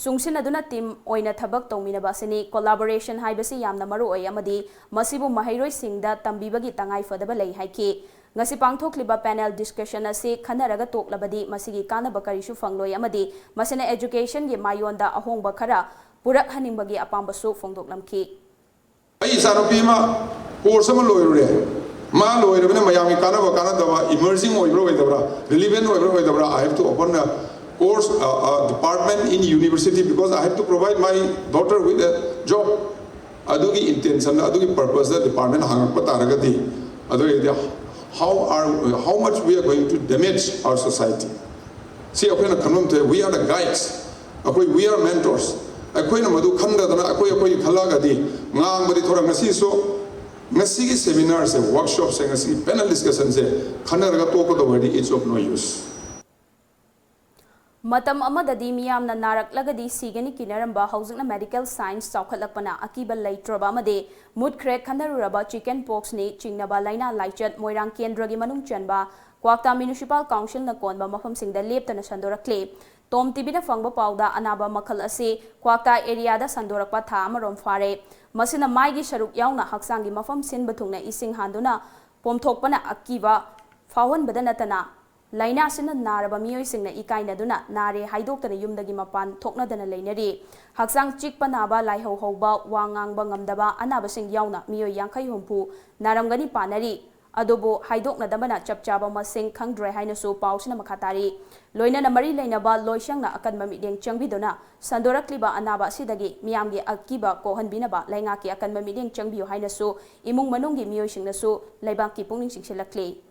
ꯆꯨꯡꯁꯤꯟꯅꯗꯨꯅ team ꯑꯣꯏꯅ ꯊꯕꯛ ꯇꯧꯃꯤꯟꯅꯕ ꯑꯁꯤꯅꯤ꯫ Collaboration ꯍꯥꯏꯕꯁꯤ ꯌꯥꯝꯅ ꯃꯔꯨ ꯑꯣꯏ ꯑꯃꯗꯤ ꯃꯁꯤꯕꯨ ꯃꯍꯩꯔꯣꯏꯁꯤꯡꯗ ꯇꯝꯕꯤꯕꯒꯤ ꯇꯉꯥꯏ ꯐꯗꯕ ꯂꯩ ꯍꯥꯏꯈꯤ꯫ ꯉꯁꯤ ꯄꯥꯡꯊꯣꯛꯂꯤꯕ panel discussion ꯑꯁꯤ ꯈꯟꯅꯔꯒ ꯇꯣꯛꯂꯕꯗꯤ ꯃꯁꯤꯒꯤ ꯀꯥꯟꯅꯕ ꯀꯔꯤꯁꯨ ꯐꯪꯂꯣꯏ ꯑꯃꯗꯤ ꯃꯁꯤꯅ education ꯒꯤ ꯃꯥꯌꯣꯟꯗ ꯑꯍꯣꯡꯕ ꯈꯔ ꯄꯨꯔꯛꯍꯟꯅꯤꯡꯕꯒꯤ ꯑꯄꯥꯝꯕꯁꯨ ꯐꯣꯡꯗꯣꯛꯂꯝꯈꯤ꯫ ꯑꯩ ꯏꯆꯥꯅꯨꯄꯤ ꯑꯃ course ꯑꯃ ꯂꯣꯏꯔꯨꯔꯦ꯫ ꯃꯥ ꯂꯣꯏꯔꯕꯅꯤꯅ ꯃꯌꯥꯝꯒꯤ ꯀꯥꯟꯅꯕ ꯀꯥꯟꯅꯗꯕ, emerging ꯑꯣꯏꯕ꯭ꯔꯥ ꯑꯣꯏꯗꯕ꯭ꯔꯥ, relevant ꯑꯣꯏꯕ꯭ꯔꯥ ꯑꯣꯏꯗꯕ꯭ꯔꯥ, I have to open a course, uh, uh, department in university because I have to provide my daughter with a job. ꯑꯗꯨꯒꯤ intention ꯗ, ꯑꯗꯨꯒꯤ purpose ꯗ department ꯍꯥꯡꯉꯛꯄ ꯇꯥꯔꯒꯗꯤ, ꯑꯗꯨ ꯑꯣꯏꯔꯗꯤ how are, how much we are going to damage our society? ꯁꯤ ꯑꯩꯈꯣꯏꯅ ꯈꯟꯐꯝ ꯊꯣꯛꯑꯦ꯫ We are the guides. ꯑꯩꯈꯣꯏ, we are mentors. ꯑꯩꯈꯣꯏꯅ ꯃꯗꯨ ꯈꯟꯗꯗꯅ ꯑꯩꯈꯣꯏ, ꯑꯩꯈꯣꯏꯒꯤ ꯈꯜꯂꯛꯑꯒꯗꯤ ꯉꯥꯡꯕꯗꯤ ꯊꯣꯔꯛ-, ꯉꯁꯤꯁꯨ, ꯉꯁꯤꯒꯤ seminar ꯁꯦ, workshop ꯁꯦ, ꯉꯁꯤꯒꯤ panel discussion ꯁꯦ ꯈꯟꯅꯔꯒ ꯇꯣꯛꯀꯗꯧꯕ ꯑꯣꯏꯔꯗꯤ it's of no use. ꯃꯇꯝ ꯑꯃꯗꯗꯤ ꯃꯤꯌꯥꯝꯅ ꯅꯥꯔꯛꯂꯒꯗꯤ ꯁꯤꯒꯅꯤ ꯀꯤꯅꯔꯝꯕ, ꯍꯧꯖꯤꯛꯅ medical science ꯆꯥꯎꯈꯠꯂꯛꯄꯅ ꯑꯀꯤꯕ ꯂꯩꯇ꯭ꯔꯕ ꯑꯃꯗꯤ ꯃꯨꯠꯈ꯭ꯔꯦ ꯈꯟꯅꯔꯨꯔꯕ chicken pox ꯅꯤ ꯆꯤꯡꯅꯕ ꯂꯥꯏꯅꯥ ꯂꯥꯏꯆꯠ ꯃꯣꯏꯔꯥꯡ ꯀꯦꯟꯗ꯭ꯔꯒꯤ ꯃꯅꯨꯡ ꯆꯟꯕ ꯀ꯭ꯋꯥꯛꯇꯥ municipal council ꯅ ꯀꯣꯟꯕ ꯃꯐꯝꯁꯤꯡꯗ ꯂꯦꯞꯇꯅ ꯁꯟꯗꯣꯔꯛꯂꯤ꯫ Tom TV ꯅ ꯐꯪꯕ ꯄꯥꯎꯗ ꯑꯅꯥꯕ ꯃꯈꯜ ꯑꯁꯤ ꯀ꯭ꯋꯥꯛꯇꯥ area ꯗ ꯁꯟꯗꯣꯔꯛꯄ ꯊꯥ ꯑꯃꯔꯣꯝ ꯐꯥꯔꯦ꯫ ꯃꯁꯤꯅ ꯃꯥꯏꯒꯤ ꯁꯔꯨꯛ ꯌꯥꯎꯅ ꯍꯛꯆꯥꯡꯒꯤ ꯃꯐꯝ ꯁꯤꯟꯕ ꯊꯨꯡꯅ ꯏꯁꯤꯡ ꯍꯥꯟꯗꯨꯅ ꯄꯣꯝꯊꯣꯛꯄꯅ ꯑꯀꯤꯕ ꯐꯥꯎꯍꯟꯕꯗ ꯅꯠꯇꯅ ꯂꯥꯏꯅꯥ ꯑꯁꯤꯅ ꯅꯥꯔꯕ ꯃꯤꯑꯣꯏꯁꯤꯡꯅ ꯏꯀꯥꯏꯅꯗꯨꯅ ꯅꯥꯔꯦ ꯍꯥꯏꯗꯣꯛꯇꯅ ꯌꯨꯝꯗꯒꯤ ꯃꯄꯥꯟ ꯊꯣꯛꯅꯗꯅ ꯂꯩꯅꯔꯤ꯫ ꯍꯛꯆꯥꯡ ꯆꯤꯛꯄ ꯅꯥꯕ, ꯂꯥꯏꯍꯧ ꯍꯧꯕ, ꯋꯥ ꯉꯥꯡꯕ ꯉꯝꯗꯕ ꯑꯅꯥꯕꯁꯤꯡ ꯌꯥꯎꯅ ꯃꯤꯑꯣꯏ ꯌꯥꯡꯈꯩ ꯍꯨꯝꯐꯨ ꯅꯥꯔꯝꯒꯅꯤ ꯄꯥꯅꯔꯤ꯫ ꯑꯗꯨꯕꯨ ꯍꯥꯏꯗꯣꯛꯅꯗꯕꯅ ꯆꯞ ꯆꯥꯕ ꯃꯁꯤꯡ ꯈꯪꯗ꯭ꯔꯦ ꯍꯥꯏꯅꯁꯨ ꯄꯥꯎꯁꯤꯅ ꯃꯈꯥ ꯇꯥꯔꯤ꯫ ꯂꯣꯏꯅꯅ ꯃꯔꯤ ꯂꯩꯅꯕ ꯂꯣꯏꯁꯪꯅ ꯑꯀꯟꯕ ꯃꯤꯠꯌꯦꯡ ꯆꯪꯕꯤꯗꯨꯅ ꯁꯟꯗꯣꯔꯛꯂꯤꯕ ꯑꯅꯥꯕ ꯑꯁꯤꯗꯒꯤ ꯃꯤꯌꯥꯝꯒꯤ ꯑꯀꯤꯕ ꯀꯣꯛꯍꯟꯕꯤꯅꯕ ꯂꯩꯉꯥꯛꯀꯤ ꯑꯀꯟꯕ ꯃꯤꯠꯌꯦꯡ ꯆꯪꯕꯤꯌꯨ ꯍꯥꯏꯅꯁꯨ ꯏꯃꯨꯡ ꯃꯅꯨꯡꯒꯤ ꯃꯤꯑꯣꯏꯁꯤꯡꯅꯁꯨ ꯂꯩꯕꯥꯛꯀꯤ ꯄꯨꯛꯅꯤꯡ ꯆꯤꯡꯁꯤꯜꯂꯛꯂꯤ꯫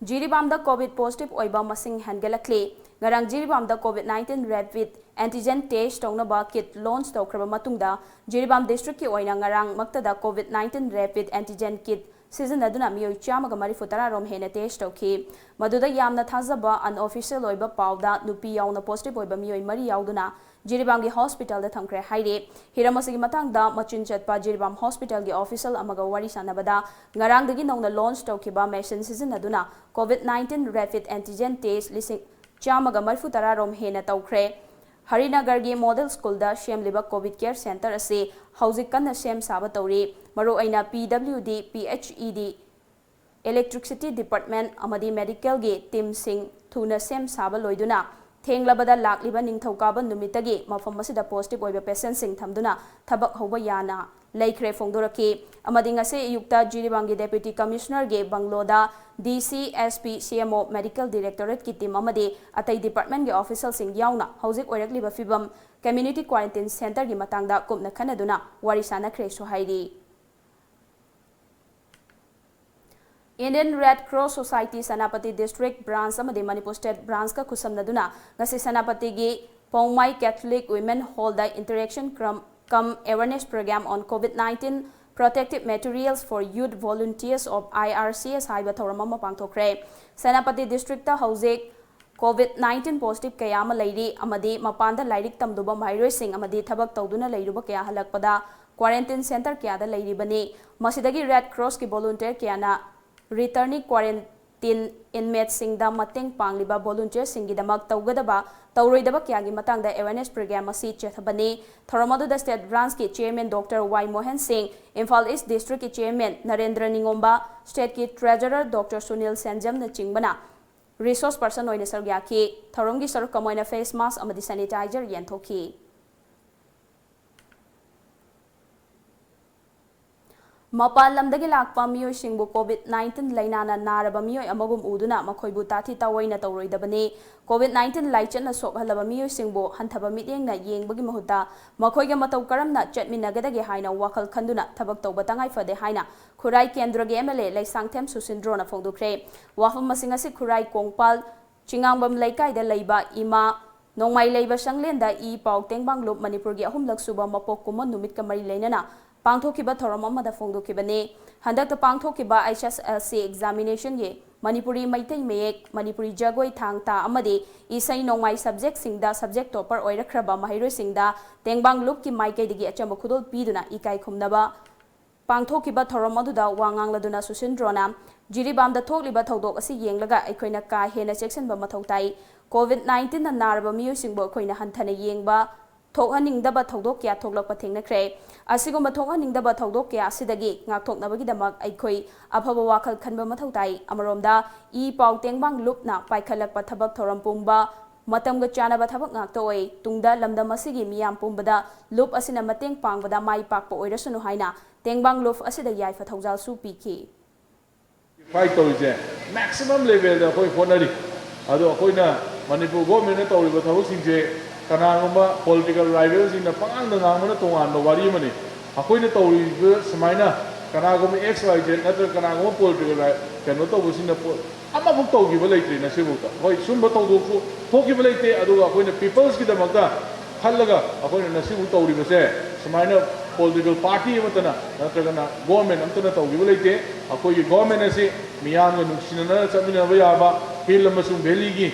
ꯖꯤꯔꯤꯕꯥꯝꯗ COVID positive ꯑꯣꯏꯕ ꯃꯁꯤꯡ ꯍꯦꯟꯒꯠꯂꯛꯂꯤ꯫ ꯉꯔꯥꯡ ꯖꯤꯔꯤꯕꯥꯝꯗ COVID nineteen rapid antigen test ꯇꯧꯅꯕ kit launch ꯇꯧꯈ꯭ꯔꯕ ꯃꯇꯨꯡꯗ, ꯖꯤꯔꯤꯕꯥꯝ district ꯀꯤ ꯑꯣꯏꯅ ꯉꯔꯥꯡꯃꯛꯇꯗ COVID nineteen rapid antigen kit ꯁꯤꯖꯤꯟꯅꯗꯨꯅ ꯃꯤꯑꯣꯏ ꯆꯥꯝꯃꯒ ꯃꯔꯤꯐꯨ ꯇꯔꯥ ꯔꯣꯝ ꯍꯦꯟꯅ test ꯇꯧꯈꯤ꯫ ꯃꯗꯨꯗ ꯌꯥꯝꯅ ꯊꯥꯖꯕ unofficial ꯑꯣꯏꯕ ꯄꯥꯎꯗ ꯅꯨꯄꯤ ꯌꯥꯎꯅ positive ꯑꯣꯏꯕ ꯃꯤꯑꯣꯏ ꯃꯔꯤ ꯌꯥꯎꯗꯨꯅ ꯖꯤꯔꯤꯕꯥꯝꯒꯤ hospital ꯗ ꯊꯝꯈ꯭ꯔꯦ ꯍꯥꯏꯔꯤ꯫ ꯍꯤꯔꯝ ꯑꯁꯤꯒꯤ ꯃꯇꯥꯡꯗ ꯃꯆꯤꯟ ꯆꯠꯄ ꯖꯤꯔꯤꯕꯥꯝ hospital ꯒꯤ official ꯑꯃꯒ ꯋꯥꯔꯤ ꯁꯥꯟꯅꯕꯗ, ꯉꯔꯥꯡꯗꯒꯤ ꯅꯧꯅ launch ꯇꯧꯈꯤꯕ machine ꯁꯤꯖꯤꯟꯅꯗꯨꯅ COVID nineteen rapid antigen test ꯂꯤꯁꯤꯡ ꯆꯥꯝꯃꯒ ꯃꯔꯤꯐꯨ ꯇꯔꯥ ꯔꯣꯝ ꯍꯦꯟꯅ ꯇꯧꯈ꯭ꯔꯦ꯫ ꯍꯔꯤꯅꯒꯔꯒꯤ model school ꯗ ꯁꯦꯝꯂꯤꯕ COVID care center ꯑꯁꯤ ꯍꯧꯖꯤꯛ ꯀꯟꯅ ꯁꯦꯝ ꯁꯥꯕ ꯇꯧꯔꯤ꯫ ꯃꯔꯨꯑꯣꯏꯅ PWD, PHED, electricity department ꯑꯃꯗꯤ medical ꯒꯤ team ꯁꯤꯡ ꯊꯨꯅ ꯁꯦꯝ ꯁꯥꯕ ꯂꯣꯏꯗꯨꯅ, ꯊꯦꯡꯂꯕꯗ ꯂꯥꯛꯂꯤꯕ ꯅꯤꯡꯊꯧꯀꯥꯕ ꯅꯨꯃꯤꯠꯇꯒꯤ ꯃꯐꯝ ꯑꯁꯤꯗ positive ꯑꯣꯏꯕ patient ꯁꯤꯡ ꯊꯝꯗꯨꯅ ꯊꯕꯛ ꯍꯧꯕ ꯌꯥꯅ ꯂꯩꯈ꯭ꯔꯦ ꯐꯣꯡꯗꯣꯔꯛꯈꯤ꯫ ꯑꯃꯗꯤ ꯉꯁꯤ ꯑꯌꯨꯛꯇ ꯖꯤꯔꯤꯕꯥꯝꯒꯤ Deputy Commissioner ꯒꯤ bungalow ꯗ DC, SP, CMO, medical directorate ꯀꯤ team ꯑꯃꯗꯤ ꯑꯇꯩ department ꯀꯤ official ꯁꯤꯡ ꯌꯥꯎꯅ ꯍꯧꯖꯤꯛ ꯑꯣꯏꯔꯛꯂꯤꯕ ꯐꯤꯕꯝ, community quarantine center ꯒꯤ ꯃꯇꯥꯡꯗ ꯀꯨꯞꯅ ꯈꯟꯅꯗꯨꯅ ꯋꯥꯔꯤ ꯁꯥꯟꯅꯈ꯭ꯔꯦꯁꯨ ꯍꯥꯏꯔꯤ꯫ Indian Red Cross Society Senapati district branch ꯑꯃꯗꯤ ꯃꯅꯤꯄꯨꯔ state branch ꯀ ꯈꯨꯠꯁꯝꯅꯗꯨꯅ ꯉꯁꯤ ꯁꯦꯅꯥꯄꯇꯤꯒꯤ ꯄꯧꯃꯥꯏ Catholic Women Hall the interaction cum, cum awareness program on COVID nineteen protective materials for youth volunteers of IRCS ꯍꯥꯏꯕ ꯊꯧꯔꯝ ꯑꯃ ꯄꯥꯡꯊꯣꯛꯈ꯭ꯔꯦ꯫ ꯁꯦꯅꯥꯄꯇꯤ district ꯇ ꯍꯧꯖꯤꯛ COVID nineteen positive ꯀꯌꯥ ꯑꯃ ꯂꯩꯔꯤ ꯑꯃꯗꯤ ꯃꯄꯥꯟꯗ ꯂꯥꯏꯔꯤꯛ ꯇꯝꯂꯨꯕ ꯃꯍꯩꯔꯣꯏꯁꯤꯡ ꯑꯃꯗꯤ ꯊꯕꯛ ꯇꯧꯗꯨꯅ ꯂꯩꯔꯨꯕ ꯀꯌꯥ ꯍꯜꯂꯛꯄꯗ quarantine center ꯀꯌꯥꯗ ꯂꯩꯔꯤꯕꯅꯤ꯫ ꯃꯁꯤꯗꯒꯤ Red Cross ꯀꯤ volunteer ꯀꯌꯥꯅ returning quaran-, ꯇꯤꯟ inmateꯁꯤꯡꯗ ꯃꯇꯦꯡ ꯄꯥꯡꯂꯤꯕ volunteerꯁꯤꯡꯒꯤꯗꯃꯛ ꯇꯧꯒꯗꯕ ꯇꯧꯔꯣꯏꯗꯕ ꯀꯌꯥꯒꯤ ꯃꯇꯥꯡꯗ awareness program ꯑꯁꯤ ꯆꯠꯊꯕꯅꯤ꯫ ꯊꯧꯔꯝ ꯑꯗꯨꯗ state branchꯀꯤ chairman Doctor Y Mohan ꯁꯤꯡ, Imphal East districtꯀꯤ chairman Narendra ꯅꯤꯉꯣꯝꯕ, stateꯀꯤ treasurer Doctor Sunil ꯁꯦꯟꯖꯝꯅꯆꯤꯡꯕꯅ resource person ꯑꯣꯏꯅ ꯁꯔꯨꯛ ꯌꯥꯈꯤ꯫ ꯊꯧꯔꯝꯒꯤ ꯁꯔꯨꯛ ꯑꯃ ꯑꯣꯏꯅ face mask ꯑꯃꯗꯤ sanitizer ꯌꯦꯟꯊꯣꯛꯈꯤ꯫ ꯃꯄꯥꯟ ꯂꯝꯗꯒꯤ ꯂꯥꯛꯄ ꯃꯤꯑꯣꯏꯁꯤꯡꯕꯨ COVID nineteen ꯂꯥꯏꯅꯥꯅ ꯅꯥꯔꯕ ꯃꯤꯑꯣꯏ ꯑꯃꯒꯨꯝ ꯎꯗꯨꯅ ꯃꯈꯣꯏꯕꯨ ꯇꯥꯊꯤ ꯇꯥꯑꯣꯏꯅ ꯇꯧꯔꯣꯏꯗꯕꯅꯤ꯫ COVID nineteen ꯂꯥꯏꯆꯠꯅ ꯁꯣꯛꯍꯜꯂꯕ ꯃꯤꯑꯣꯏꯁꯤꯡꯕꯨ ꯍꯟꯊꯕ ꯃꯤꯠꯌꯦꯡꯅ ꯌꯦꯡꯕꯒꯤ ꯃꯍꯨꯠꯇ ꯃꯈꯣꯏꯒ ꯃꯇꯧ ꯀꯔꯝꯅ ꯆꯠꯃꯤꯟꯅꯒꯗꯒꯦ ꯍꯥꯏꯅ ꯋꯥꯈꯜ ꯈꯟꯗꯨꯅ ꯊꯕꯛ ꯇꯧꯕ ꯇꯉꯥꯏ ꯐꯗꯦ ꯍꯥꯏꯅ ꯈꯨꯔꯥꯏ ꯀꯦꯟꯗ꯭ꯔꯒꯤ MLA ꯂꯩꯁꯥꯡꯊꯦꯝ ꯁꯨꯁꯤꯟꯗ꯭ꯔꯣꯅ ꯐꯣꯡꯗꯣꯛꯈ꯭ꯔꯦ꯫ ꯋꯥꯐꯝ ꯑꯁꯤꯡ ꯑꯁꯤ ꯈꯨꯔꯥꯏ ꯀꯣꯡꯄꯥꯜ ꯆꯤꯉꯥꯡꯕꯝ ꯂꯩꯀꯥꯏꯗ ꯂꯩꯕ ꯏꯃꯥ ꯅꯣꯡꯃꯥꯏ ꯂꯩꯕ ꯁꯪꯂꯦꯟꯗ ꯏ ꯄꯥꯎ ꯇꯦꯡꯕꯥꯡ ꯂꯨꯞ ꯃꯅꯤꯄꯨꯔꯒꯤ ꯑꯍꯨꯝꯂꯛ ꯁꯨꯕ ꯃꯄꯣꯛ ꯀꯨꯝꯑꯣꯟ ꯅꯨꯃꯤꯠꯀ ꯃꯔꯤ ꯂꯩꯅꯅ ꯄꯥꯡꯊꯣꯛꯈꯤꯕ ꯊꯧꯔꯝ ꯑꯃꯗ ꯐꯣꯡꯗꯣꯛꯈꯤꯕꯅꯤ꯫ ꯍꯟꯗꯛꯇ ꯄꯥꯡꯊꯣꯛꯈꯤꯕ HSLC examinationꯒꯤ ꯃꯅꯤꯄꯨꯔꯤ ꯃꯩꯇꯩ ꯃꯌꯦꯛ, ꯃꯅꯤꯄꯨꯔꯤ ꯖꯒꯣꯏ, ꯊꯥꯡ ꯇꯥ ꯑꯃꯗꯤ ꯏꯁꯩ ꯅꯣꯡꯃꯥꯏ subjectꯁꯤꯡꯗ subject topper ꯑꯣꯏꯔꯛꯈ꯭ꯔꯕ ꯃꯍꯩꯔꯣꯏꯁꯤꯡꯗ ꯇꯦꯡꯕꯥꯡ ꯂꯨꯞꯀꯤ ꯃꯥꯏꯀꯩꯗꯒꯤ ꯑꯆꯝꯕ ꯈꯨꯗꯣꯜ ꯄꯤꯗꯨꯅ ꯏꯀꯥꯏ ꯈꯨꯝꯅꯕ ꯄꯥꯡꯊꯣꯛꯈꯤꯕ ꯊꯧꯔꯝ ꯑꯗꯨꯗ ꯋꯥ ꯉꯥꯡꯂꯗꯨꯅ ꯁꯨꯁꯤꯟꯗ꯭ꯔꯣꯅ ꯖꯤꯔꯤꯕꯥꯝꯗ ꯊꯣꯛꯂꯤꯕ ꯊꯧꯗꯣꯛ ꯑꯁꯤ ꯌꯦꯡꯂꯒ ꯑꯩꯈꯣꯏꯅ ꯀꯥ ꯍꯦꯟꯅ ꯆꯦꯛꯁꯤꯟꯕ ꯃꯊꯧ ꯇꯥꯏ꯫ COVID nineteenꯅ ꯅꯥꯔꯕ ꯃꯤꯑꯣꯏꯁꯤꯡꯕꯨ ꯑꯩꯈꯣꯏꯅ ꯍꯟꯊꯅ ꯌꯦꯡꯕ, ꯊꯣꯛꯍꯟꯅꯤꯡꯗꯕ ꯊꯧꯗꯣꯛ ꯀꯌꯥ ꯊꯣꯛꯂꯛꯄ ꯊꯦꯡꯅꯈ꯭ꯔꯦ꯫ ꯑꯁꯤꯒꯨꯝꯕ ꯊꯣꯛꯍꯟꯅꯤꯡꯗꯕ ꯊꯧꯗꯣꯛ ꯀꯌꯥ ꯑꯁꯤꯗꯒꯤ ꯉꯥꯛꯊꯣꯛꯅꯕꯒꯤꯗꯃꯛ ꯑꯩꯈꯣꯏ ꯑꯐꯕ ꯋꯥꯈꯜ ꯈꯟꯕ ꯃꯊꯧ ꯇꯥꯏ꯫ ꯑꯃꯔꯣꯝꯗ ꯏ ꯄꯥꯎ ꯇꯦꯡꯕꯥꯡ ꯂꯨꯞꯅ ꯄꯥꯏꯈꯠꯂꯛꯄ ꯊꯕꯛ ꯊꯧꯔꯝ ꯄꯨꯝꯕ ꯃꯇꯝꯒ ꯆꯥꯟꯅꯕ ꯊꯕꯛ ꯉꯥꯛꯇ ꯑꯣꯏ꯫ ꯇꯨꯡꯗ ꯂꯝꯗꯝ ꯑꯁꯤꯒꯤ ꯃꯤꯌꯥꯝ ꯄꯨꯝꯕꯗ ꯂꯨꯞ ꯑꯁꯤꯅ ꯃꯇꯦꯡ ꯄꯥꯡꯕꯗ ꯃꯥꯏ ꯄꯥꯛꯄ ꯑꯣꯏꯔꯁꯅꯨ ꯍꯥꯏꯅ ꯇꯦꯡꯕꯥꯡ ꯂꯨꯞ ꯑꯁꯤꯗ ꯌꯥꯏꯐ ꯊꯧꯖꯥꯜꯁꯨ ꯄꯤꯈꯤ꯫ Fight ꯇꯧꯔꯤꯁꯦ maximum levelꯗ ꯑꯩꯈꯣꯏ ꯍꯣꯠꯅꯔꯤ꯫ ꯑꯗꯣ ꯑꯩꯈꯣꯏꯅ ꯃꯅꯤꯄꯨꯔ governmentꯅ ꯇꯧꯔꯤꯕ ꯊꯕꯛꯁꯤꯡꯁꯦ ꯀꯅꯥꯒꯨꯝꯕ political rivalꯁꯤꯡꯅ ꯄꯉꯥꯡꯗ ꯉꯥꯡꯕꯅ ꯇꯣꯉꯥꯟꯕ ꯋꯥꯔꯤ ꯑꯃꯅꯤ꯫ ꯑꯩꯈꯣꯏꯅ ꯇꯧꯔꯤꯕ ꯁꯨꯃꯥꯏꯅ ꯀꯅꯥꯒꯨꯝꯕ X Y Z ꯅꯠꯇ꯭ꯔꯒ ꯀꯅꯥꯒꯨꯝꯕ political ri- ꯀꯩꯅꯣ ꯇꯧꯕꯁꯤꯡꯅ ꯄꯣ- ꯑꯃꯐꯥꯎ ꯇꯧꯈꯤꯕ ꯂꯩꯇ꯭ꯔꯤ ꯉꯁꯤꯐꯥꯎꯗ꯫ ꯍꯣꯏ, ꯁꯨꯝꯕ ꯊꯧꯗꯣꯛꯁꯨ ꯊꯣꯛꯈꯤꯕ ꯂꯩꯇꯦ, ꯑꯗꯨꯒ ꯑꯩꯈꯣꯏꯅ peopleꯁꯀꯤꯗꯃꯛꯇ ꯈꯜꯂꯒ ꯑꯩꯈꯣꯏꯅ ꯉꯁꯤꯐꯥꯎ ꯇꯧꯔꯤꯕꯁꯦ ꯁꯨꯃꯥꯏꯅ political party ꯑꯃꯠꯇꯅ ꯅꯠꯇ꯭ꯔꯒꯅ government ꯑꯃꯠꯇꯅ ꯇꯧꯈꯤꯕ ꯂꯩꯇꯦ꯫ ꯑꯩꯈꯣꯏꯒꯤ government ꯑꯁꯤ ꯃꯤꯌꯥꯝꯒ ꯅꯨꯡꯁꯤꯅꯅ ꯆꯠꯃꯤꯟꯅꯕ ꯌꯥꯕ, hill ꯑꯃꯁꯨꯡ valleyꯒꯤ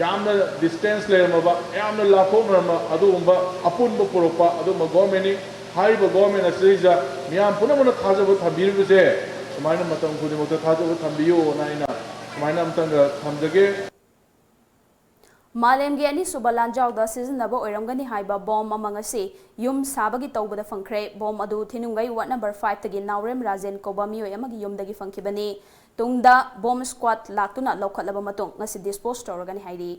ꯌꯥꯝꯅ distance ꯂꯩꯔꯝꯃꯕ, ꯌꯥꯝꯅ ꯂꯥꯞꯊꯣꯛꯅꯔꯝꯕ ꯑꯗꯨꯒꯨꯝꯕ ꯑꯄꯨꯟꯕ ꯄꯨꯔꯛꯄ ꯑꯗꯨꯒꯨꯝꯕ governmentꯅꯤ꯫ ꯍꯥꯏꯔꯤꯕ government ꯑꯁꯤꯗꯩꯁꯤꯗ ꯃꯤꯌꯥꯝ ꯄꯨꯝꯅꯃꯛꯅ ꯊꯥꯖꯕ ꯊꯝꯕꯤꯔꯤꯕꯁꯦ ꯁꯨꯃꯥꯏꯅ ꯃꯇꯝ ꯈꯨꯗꯤꯡꯃꯛꯇ ꯊꯥꯖꯕ ꯊꯝꯕꯤꯌꯨꯅ ꯑꯩꯅ ꯁꯨꯃꯥꯏꯅ ꯑꯝꯇꯪꯒ ꯊꯝꯖꯒꯦ꯫ ꯃꯥꯂꯦꯝꯒꯤ ꯑꯅꯤꯁꯨꯕ ꯂꯥꯟꯖꯥꯎꯗ ꯁꯤꯖꯤꯟꯅꯕ ꯑꯣꯏꯔꯝꯒꯅꯤ ꯍꯥꯏꯕ ꯕꯣꯝ ꯑꯃ ꯉꯁꯤ ꯌꯨꯝ ꯁꯥꯕꯒꯤ ꯇꯧꯕꯗ ꯐꯪꯈ꯭ꯔꯦ꯫ ꯕꯣꯝ ꯑꯗꯨ ꯊꯤꯅꯨꯡꯒꯩ ꯋꯥꯔꯗ ꯅꯝꯕꯔ ꯐꯥꯏꯚꯇꯒꯤ ꯅꯥꯎꯔꯦꯝ ꯔꯥꯖꯦꯟ ꯀꯧꯕ ꯃꯤꯑꯣꯏ ꯑꯃꯒꯤ ꯌꯨꯝꯗꯒꯤ ꯐꯪꯈꯤꯕꯅꯤ꯫ ꯇꯨꯡꯗ ꯕꯣꯝ ꯁ꯭ꯀ꯭ꯋꯥꯗ ꯂꯥꯛꯇꯨꯅ ꯂꯧꯈꯠꯂꯕ ꯃꯇꯨꯡ ꯉꯁꯤ ꯗꯤꯁꯄꯣꯖ ꯇꯧꯔꯒꯅꯤ ꯍꯥꯏꯔꯤ꯫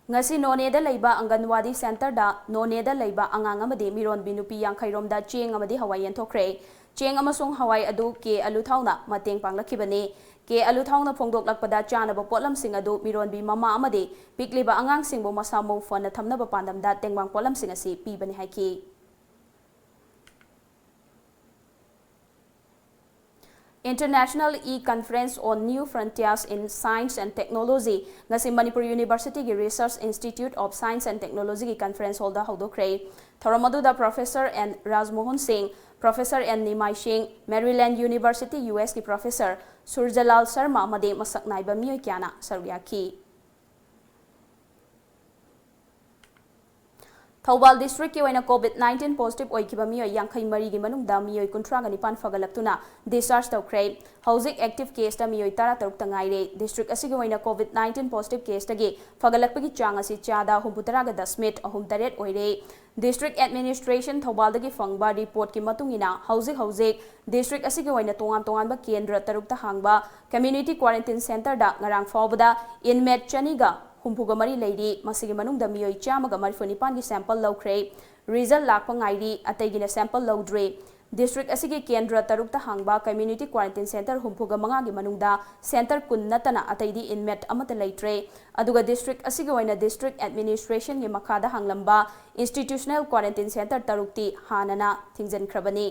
ꯉꯁꯤ ꯅꯣꯅꯦꯗ ꯂꯩꯕ ꯑꯪꯒꯟꯋꯥꯗꯤ ꯁꯦꯟꯇꯔꯗ ꯅꯣꯅꯦꯗ ꯂꯩꯕ ꯑꯉꯥꯡ ꯑꯃꯗꯤ ꯃꯤꯔꯣꯟꯕꯤ ꯅꯨꯄꯤ ꯌꯥꯡꯈꯩ ꯔꯣꯝꯗ ꯆꯦꯡ ꯑꯃꯗꯤ ꯍꯋꯥꯏ ꯌꯦꯟꯊꯣꯛꯈ꯭ꯔꯦ꯫ ꯆꯦꯡ ꯑꯃꯁꯨꯡ ꯍꯋꯥꯏ ꯑꯗꯨ ꯀꯦ ꯑꯂꯨꯊꯥꯎꯅ ꯃꯇꯦꯡ ꯄꯥꯡꯂꯛꯈꯤꯕꯅꯤ꯫ ꯀꯦ ꯑꯂꯨꯊꯥꯎꯅ ꯐꯣꯡꯗꯣꯛꯂꯛꯄꯗ ꯆꯥꯅꯕ ꯄꯣꯠꯂꯝꯁꯤꯡ ꯑꯗꯨ ꯃꯤꯔꯣꯟꯕꯤ ꯃꯃꯥ ꯑꯃꯗꯤ ꯄꯤꯛꯂꯤꯕ ꯑꯉꯥꯡꯁꯤꯡꯕꯨ ꯃꯁꯥ ꯃꯎ ꯐꯅ ꯊꯝꯅꯕ ꯄꯥꯟꯗꯝꯗ ꯇꯦꯡꯕꯥꯡ ꯄꯣꯠꯂꯝꯁꯤꯡ ꯑꯁꯤ ꯄꯤꯕꯅꯤ ꯍꯥꯏꯈꯤ꯫ International E-Conference on New Frontiers in Science and Technology ꯉꯁꯤ ꯃꯅꯤꯄꯨꯔ ꯌꯨꯅꯤꯚꯔꯁꯤꯇꯤꯒꯤ Research Institute of Science and Technologyꯒꯤ conference hallꯗ ꯍꯧꯗꯣꯛꯈ꯭ꯔꯦ꯫ ꯊꯧꯔꯝ ꯑꯗꯨꯗ Professor N ꯔꯥꯖꯃꯣꯍꯟ ꯁꯤꯡ, Professor N ꯅꯤꯃꯥꯏ ꯁꯤꯡ, Maryland University, USꯀꯤ Professor ꯁꯨꯔꯖꯂꯥꯜ ꯁꯔꯃ ꯑꯃꯗꯤ ꯃꯁꯛ ꯅꯥꯏꯕ ꯃꯤꯑꯣꯏ ꯀꯌꯥꯅ ꯁꯔꯨꯛ ꯌꯥꯈꯤ꯫ ꯊꯧꯕꯥꯜ districtꯀꯤ ꯑꯣꯏꯅ COVID nineteen positive ꯑꯣꯏꯈꯤꯕ ꯃꯤꯑꯣꯏ ꯌꯥꯡꯈꯩ ꯃꯔꯤꯒꯤ ꯃꯅꯨꯡꯗ ꯃꯤꯑꯣꯏ ꯀꯨꯟꯊ꯭ꯔꯥꯒ ꯅꯤꯄꯥꯟ ꯐꯒꯠꯂꯛꯇꯨꯅ discharge ꯇꯧꯈ꯭ꯔꯦ꯫ ꯍꯧꯖꯤꯛ active caseꯇ ꯃꯤꯑꯣꯏ ꯇꯔꯥ ꯇꯔꯨꯛꯇ ꯉꯥꯏꯔꯦ꯫ District ꯑꯁꯤꯒꯤ ꯑꯣꯏꯅ COVID nineteen positive caseꯇꯒꯤ ꯐꯒꯠꯂꯛꯄꯒꯤ ꯆꯥꯡ ꯑꯁꯤ ꯆꯥꯗ ꯍꯨꯝꯐꯨꯇꯔꯥꯒ ꯗꯁꯃꯤꯠ ꯑꯍꯨꯝ ꯇꯔꯦꯠ ꯑꯣꯏꯔꯦ꯫ District Administration ꯊꯧꯕꯥꯜꯗꯒꯤ ꯐꯪꯕ reportꯀꯤ ꯃꯇꯨꯡ ꯏꯟꯅ ꯍꯧꯖꯤꯛ ꯍꯧꯖꯤꯛ district ꯑꯁꯤꯒꯤ ꯑꯣꯏꯅ ꯇꯣꯉꯥꯟ ꯇꯣꯉꯥꯟꯕ ꯀꯦꯟꯗ꯭ꯔ ꯇꯔꯨꯛꯇ ꯍꯥꯡꯕ community quarantine centreꯗ ꯉꯔꯥꯡ ꯐꯥꯎꯕꯗ inmate ꯆꯅꯤꯒ ꯍꯨꯝꯐꯨꯒ ꯃꯔꯤ ꯂꯩꯔꯤ꯫ ꯃꯁꯤꯒꯤ ꯃꯅꯨꯡꯗ ꯃꯤꯑꯣꯏ ꯆꯥꯝꯃꯒ ꯃꯔꯤꯐꯨ ꯅꯤꯄꯥꯟꯒꯤ sample ꯂꯧꯈ꯭ꯔꯦ꯫ Result ꯂꯥꯛꯄ ꯉꯥꯏꯔꯤ, ꯑꯇꯩꯒꯤꯅ sample ꯂꯧꯗ꯭ꯔꯤ꯫ District ꯑꯁꯤꯒꯤ ꯀꯦꯟꯗ꯭ꯔ ꯇꯔꯨꯛꯇ ꯍꯥꯡꯕ community quarantine centre ꯍꯨꯝꯐꯨꯒ ꯃꯉꯥꯒꯤ ꯃꯅꯨꯡꯗ centre ꯀꯨꯟ ꯅꯠꯇꯅ ꯑꯇꯩꯗꯤ inmate ꯑꯃꯠꯇ ꯂꯩꯇ꯭ꯔꯦ꯫ ꯑꯗꯨꯒ district ꯑꯁꯤꯒꯤ ꯑꯣꯏꯅ district administrationꯒꯤ ꯃꯈꯥꯗ ꯍꯥꯡꯂꯝꯕ institutional quarantine centre ꯇꯔꯨꯛꯇꯤ ꯍꯥꯟꯅꯅ ꯊꯤꯡꯖꯤꯟꯈ꯭ꯔꯕꯅꯤ꯫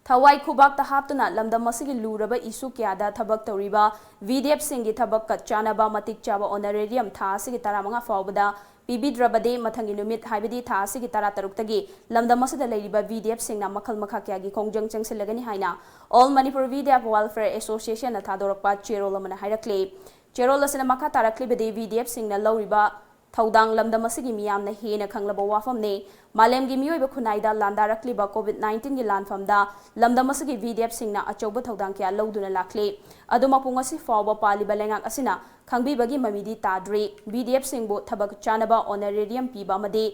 ꯊꯋꯥꯏ ꯈꯨꯕꯥꯛꯇ ꯍꯥꯞꯇꯨꯅ ꯂꯝꯗꯝ ꯑꯁꯤꯒꯤ ꯂꯨꯔꯕ issue ꯀꯌꯥꯗ ꯊꯕꯛ ꯇꯧꯔꯤꯕ VDFꯁꯤꯡꯒꯤ ꯊꯕꯛꯀ ꯆꯥꯟꯅꯕ ꯃꯇꯤꯛ ꯆꯥꯕ honorarium ꯊꯥ ꯑꯁꯤꯒꯤ ꯇꯔꯥꯃꯉꯥ ꯐꯥꯎꯕꯗ ꯄꯤꯕꯤꯗ꯭ꯔꯕꯗꯤ ꯃꯊꯪꯒꯤ ꯅꯨꯃꯤꯠ, ꯍꯥꯏꯕꯗꯤ ꯊꯥ ꯑꯁꯤꯒꯤ ꯇꯔꯥꯇꯔꯨꯛꯇꯒꯤ ꯂꯝꯗꯝ ꯑꯁꯤꯗ ꯂꯩꯔꯤꯕ VDFꯁꯤꯡꯅ ꯃꯈꯜ ꯃꯈꯥ ꯀꯌꯥꯒꯤ ꯈꯣꯡꯖꯪ ꯆꯪꯁꯤꯜꯂꯒꯅꯤ ꯍꯥꯏꯅ All Manipur VDF Welfare Associationꯅ ꯊꯥꯗꯣꯔꯛꯄ ꯆꯦꯔꯣꯜ ꯑꯃꯅ ꯍꯥꯏꯔꯛꯂꯤ꯫ ꯆꯦꯔꯣꯜ ꯑꯁꯤꯅ ꯃꯈꯥ ꯇꯥꯔꯛꯂꯤꯕꯗꯤ VDFꯁꯤꯡꯅ ꯂꯧꯔꯤꯕ ꯊꯧꯗꯥꯡ ꯂꯝꯗꯝ ꯑꯁꯤꯒꯤ ꯃꯤꯌꯥꯝꯅ ꯍꯦꯟꯅ ꯈꯪꯂꯕ ꯋꯥꯐꯝꯅꯤ꯫ ꯃꯥꯂꯦꯝꯒꯤ ꯃꯤꯑꯣꯏꯕ ꯈꯨꯟꯅꯥꯏꯗ ꯂꯥꯟꯗꯥꯔꯛꯂꯤꯕ COVID nineteen ꯒꯤ ꯂꯥꯟꯐꯝꯗ ꯂꯝꯗꯝ ꯑꯁꯤꯒꯤ VDF ꯁꯤꯡꯅ ꯑꯆꯧꯕ ꯊꯧꯗꯥꯡ ꯀꯌꯥ ꯂꯧꯗꯨꯅ ꯂꯥꯛꯂꯤ꯫ ꯑꯗꯨꯃꯛꯄꯨ ꯉꯁꯤ ꯐꯥꯎꯕ ꯄꯥꯜꯂꯤꯕ ꯂꯩꯉꯥꯛ ꯑꯁꯤꯅ ꯈꯪꯕꯤꯕꯒꯤ ꯃꯃꯤꯗꯤ ꯇꯥꯗ꯭ꯔꯤ꯫ VDF ꯁꯤꯡꯕꯨ ꯊꯕꯛ ꯆꯥꯅꯕ honorarium ꯄꯤꯕ ꯑꯃꯗꯤ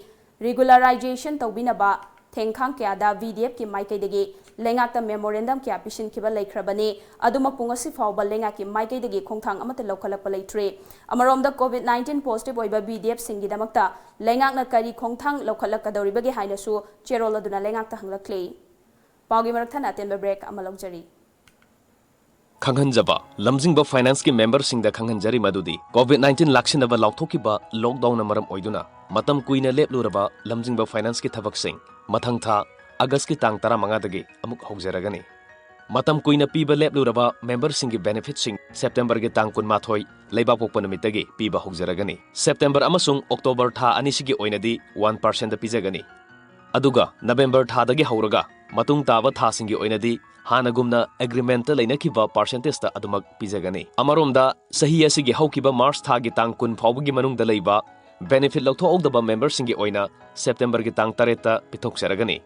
regularization ꯇꯧꯕꯤꯅꯕ ꯊꯦꯡꯈꯥꯡ ꯀꯌꯥꯗ VDF ꯀꯤ ꯃꯥꯏꯀꯩꯗꯒꯤ ꯂꯩꯉꯥꯛꯇ memorandum ꯀꯌꯥ ꯄꯤꯁꯤꯟꯈꯤꯕ ꯂꯩꯈ꯭ꯔꯕꯅꯤ꯫ ꯑꯗꯨꯃꯛꯄꯨ ꯉꯁꯤ ꯐꯥꯎꯕ ꯂꯩꯉꯥꯛꯀꯤ ꯃꯥꯏꯀꯩꯗꯒꯤ ꯈꯣꯡꯊꯥꯡ ꯑꯃꯠꯇ ꯂꯧꯈꯠꯂꯛꯄ ꯂꯩꯇ꯭ꯔꯤ꯫ ꯑꯃꯔꯣꯝꯗ COVID nineteen positive ꯑꯣꯏꯕ VDF ꯁꯤꯡꯒꯤꯗꯃꯛꯇ ꯂꯩꯉꯥꯛꯅ ꯀꯔꯤ ꯈꯣꯡꯊꯥꯡ ꯂꯧꯈꯠꯂꯛꯀꯗꯧꯔꯤꯕꯒꯦ ꯍꯥꯏꯅꯁꯨ ꯆꯦꯔꯣꯜ ꯑꯗꯨꯅ ꯂꯩꯉꯥꯛꯇ ꯍꯪꯂꯛꯂꯤ꯫ ꯄꯥꯎꯒꯤ ꯃꯔꯛ ꯊꯠꯅ ꯑꯇꯦꯟꯕ break ꯑꯃ ꯂꯧꯖꯔꯤ꯫ ꯈꯪꯍꯟꯖꯕ, ꯂꯝꯖꯤꯡꯕ finance ꯀꯤ member ꯁꯤꯡꯗ ꯈꯪꯍꯟꯖꯔꯤ ꯃꯗꯨꯗꯤ COVID nineteen ꯂꯥꯛꯁꯤꯟꯅꯕ ꯂꯥꯎꯊꯣꯛꯈꯤꯕ lockdown ꯅ ꯃꯔꯝ ꯑꯣꯏꯗꯨꯅ ꯃꯇꯝ ꯀꯨꯏꯅ ꯂꯦꯞꯂꯨꯔꯕ ꯂꯝꯖꯤꯡꯕ finance ꯀꯤ ꯊꯕꯛꯁꯤꯡ ꯃꯊꯪ ꯊꯥ August ꯀꯤ ꯇꯥꯡ ꯇꯔꯥꯃꯉꯥꯗꯒꯤ ꯑꯃꯨꯛ ꯍꯧꯖꯔꯒꯅꯤ꯫ ꯃꯇꯝ ꯀꯨꯏꯅ ꯄꯤꯕ ꯂꯦꯞꯂꯨꯔꯕ member ꯁꯤꯡꯒꯤ benefit ꯁꯤꯡ September ꯒꯤ ꯇꯥꯡ ꯀꯨꯟꯃꯥꯊꯣꯏ ꯂꯩꯕꯥꯛꯄꯣꯛꯄ ꯅꯨꯃꯤꯠꯇꯒꯤ ꯄꯤꯕ ꯍꯧꯖꯔꯒꯅꯤ꯫ September ꯑꯃꯁꯨꯡ October ꯊꯥ ꯑꯅꯤꯁꯤꯒꯤ ꯑꯣꯏꯅꯗꯤ one percent ꯄꯤꯖꯒꯅꯤ꯫ ꯑꯗꯨꯒ November ꯊꯥꯗꯒꯤ ꯍꯧꯔꯒ ꯃꯇꯨꯡ ꯇꯥꯕ ꯊꯥꯁꯤꯡꯒꯤ ꯑꯣꯏꯅꯗꯤ ꯍꯥꯟꯅꯒꯨꯝꯅ agreement ꯇ ꯂꯩꯅꯈꯤꯕ percentage ꯇ ꯑꯗꯨꯃꯛ ꯄꯤꯖꯒꯅꯤ꯫ ꯑꯃꯔꯣꯝꯗ, ꯆꯍꯤ ꯑꯁꯤꯒꯤ ꯍꯧꯈꯤꯕ March ꯊꯥꯒꯤ ꯇꯥꯡ ꯀꯨꯟ ꯐꯥꯎꯕꯒꯤ ꯃꯅꯨꯡꯗ ꯂꯩꯕ benefit ꯂꯧꯊꯣꯛꯍꯧꯗꯕ member ꯁꯤꯡꯒꯤ ꯑꯣꯏꯅ September ꯒꯤ ꯇꯥꯡ ꯇꯔꯦꯠꯇ ꯄꯤꯊꯣꯛꯆꯔꯒꯅꯤ꯫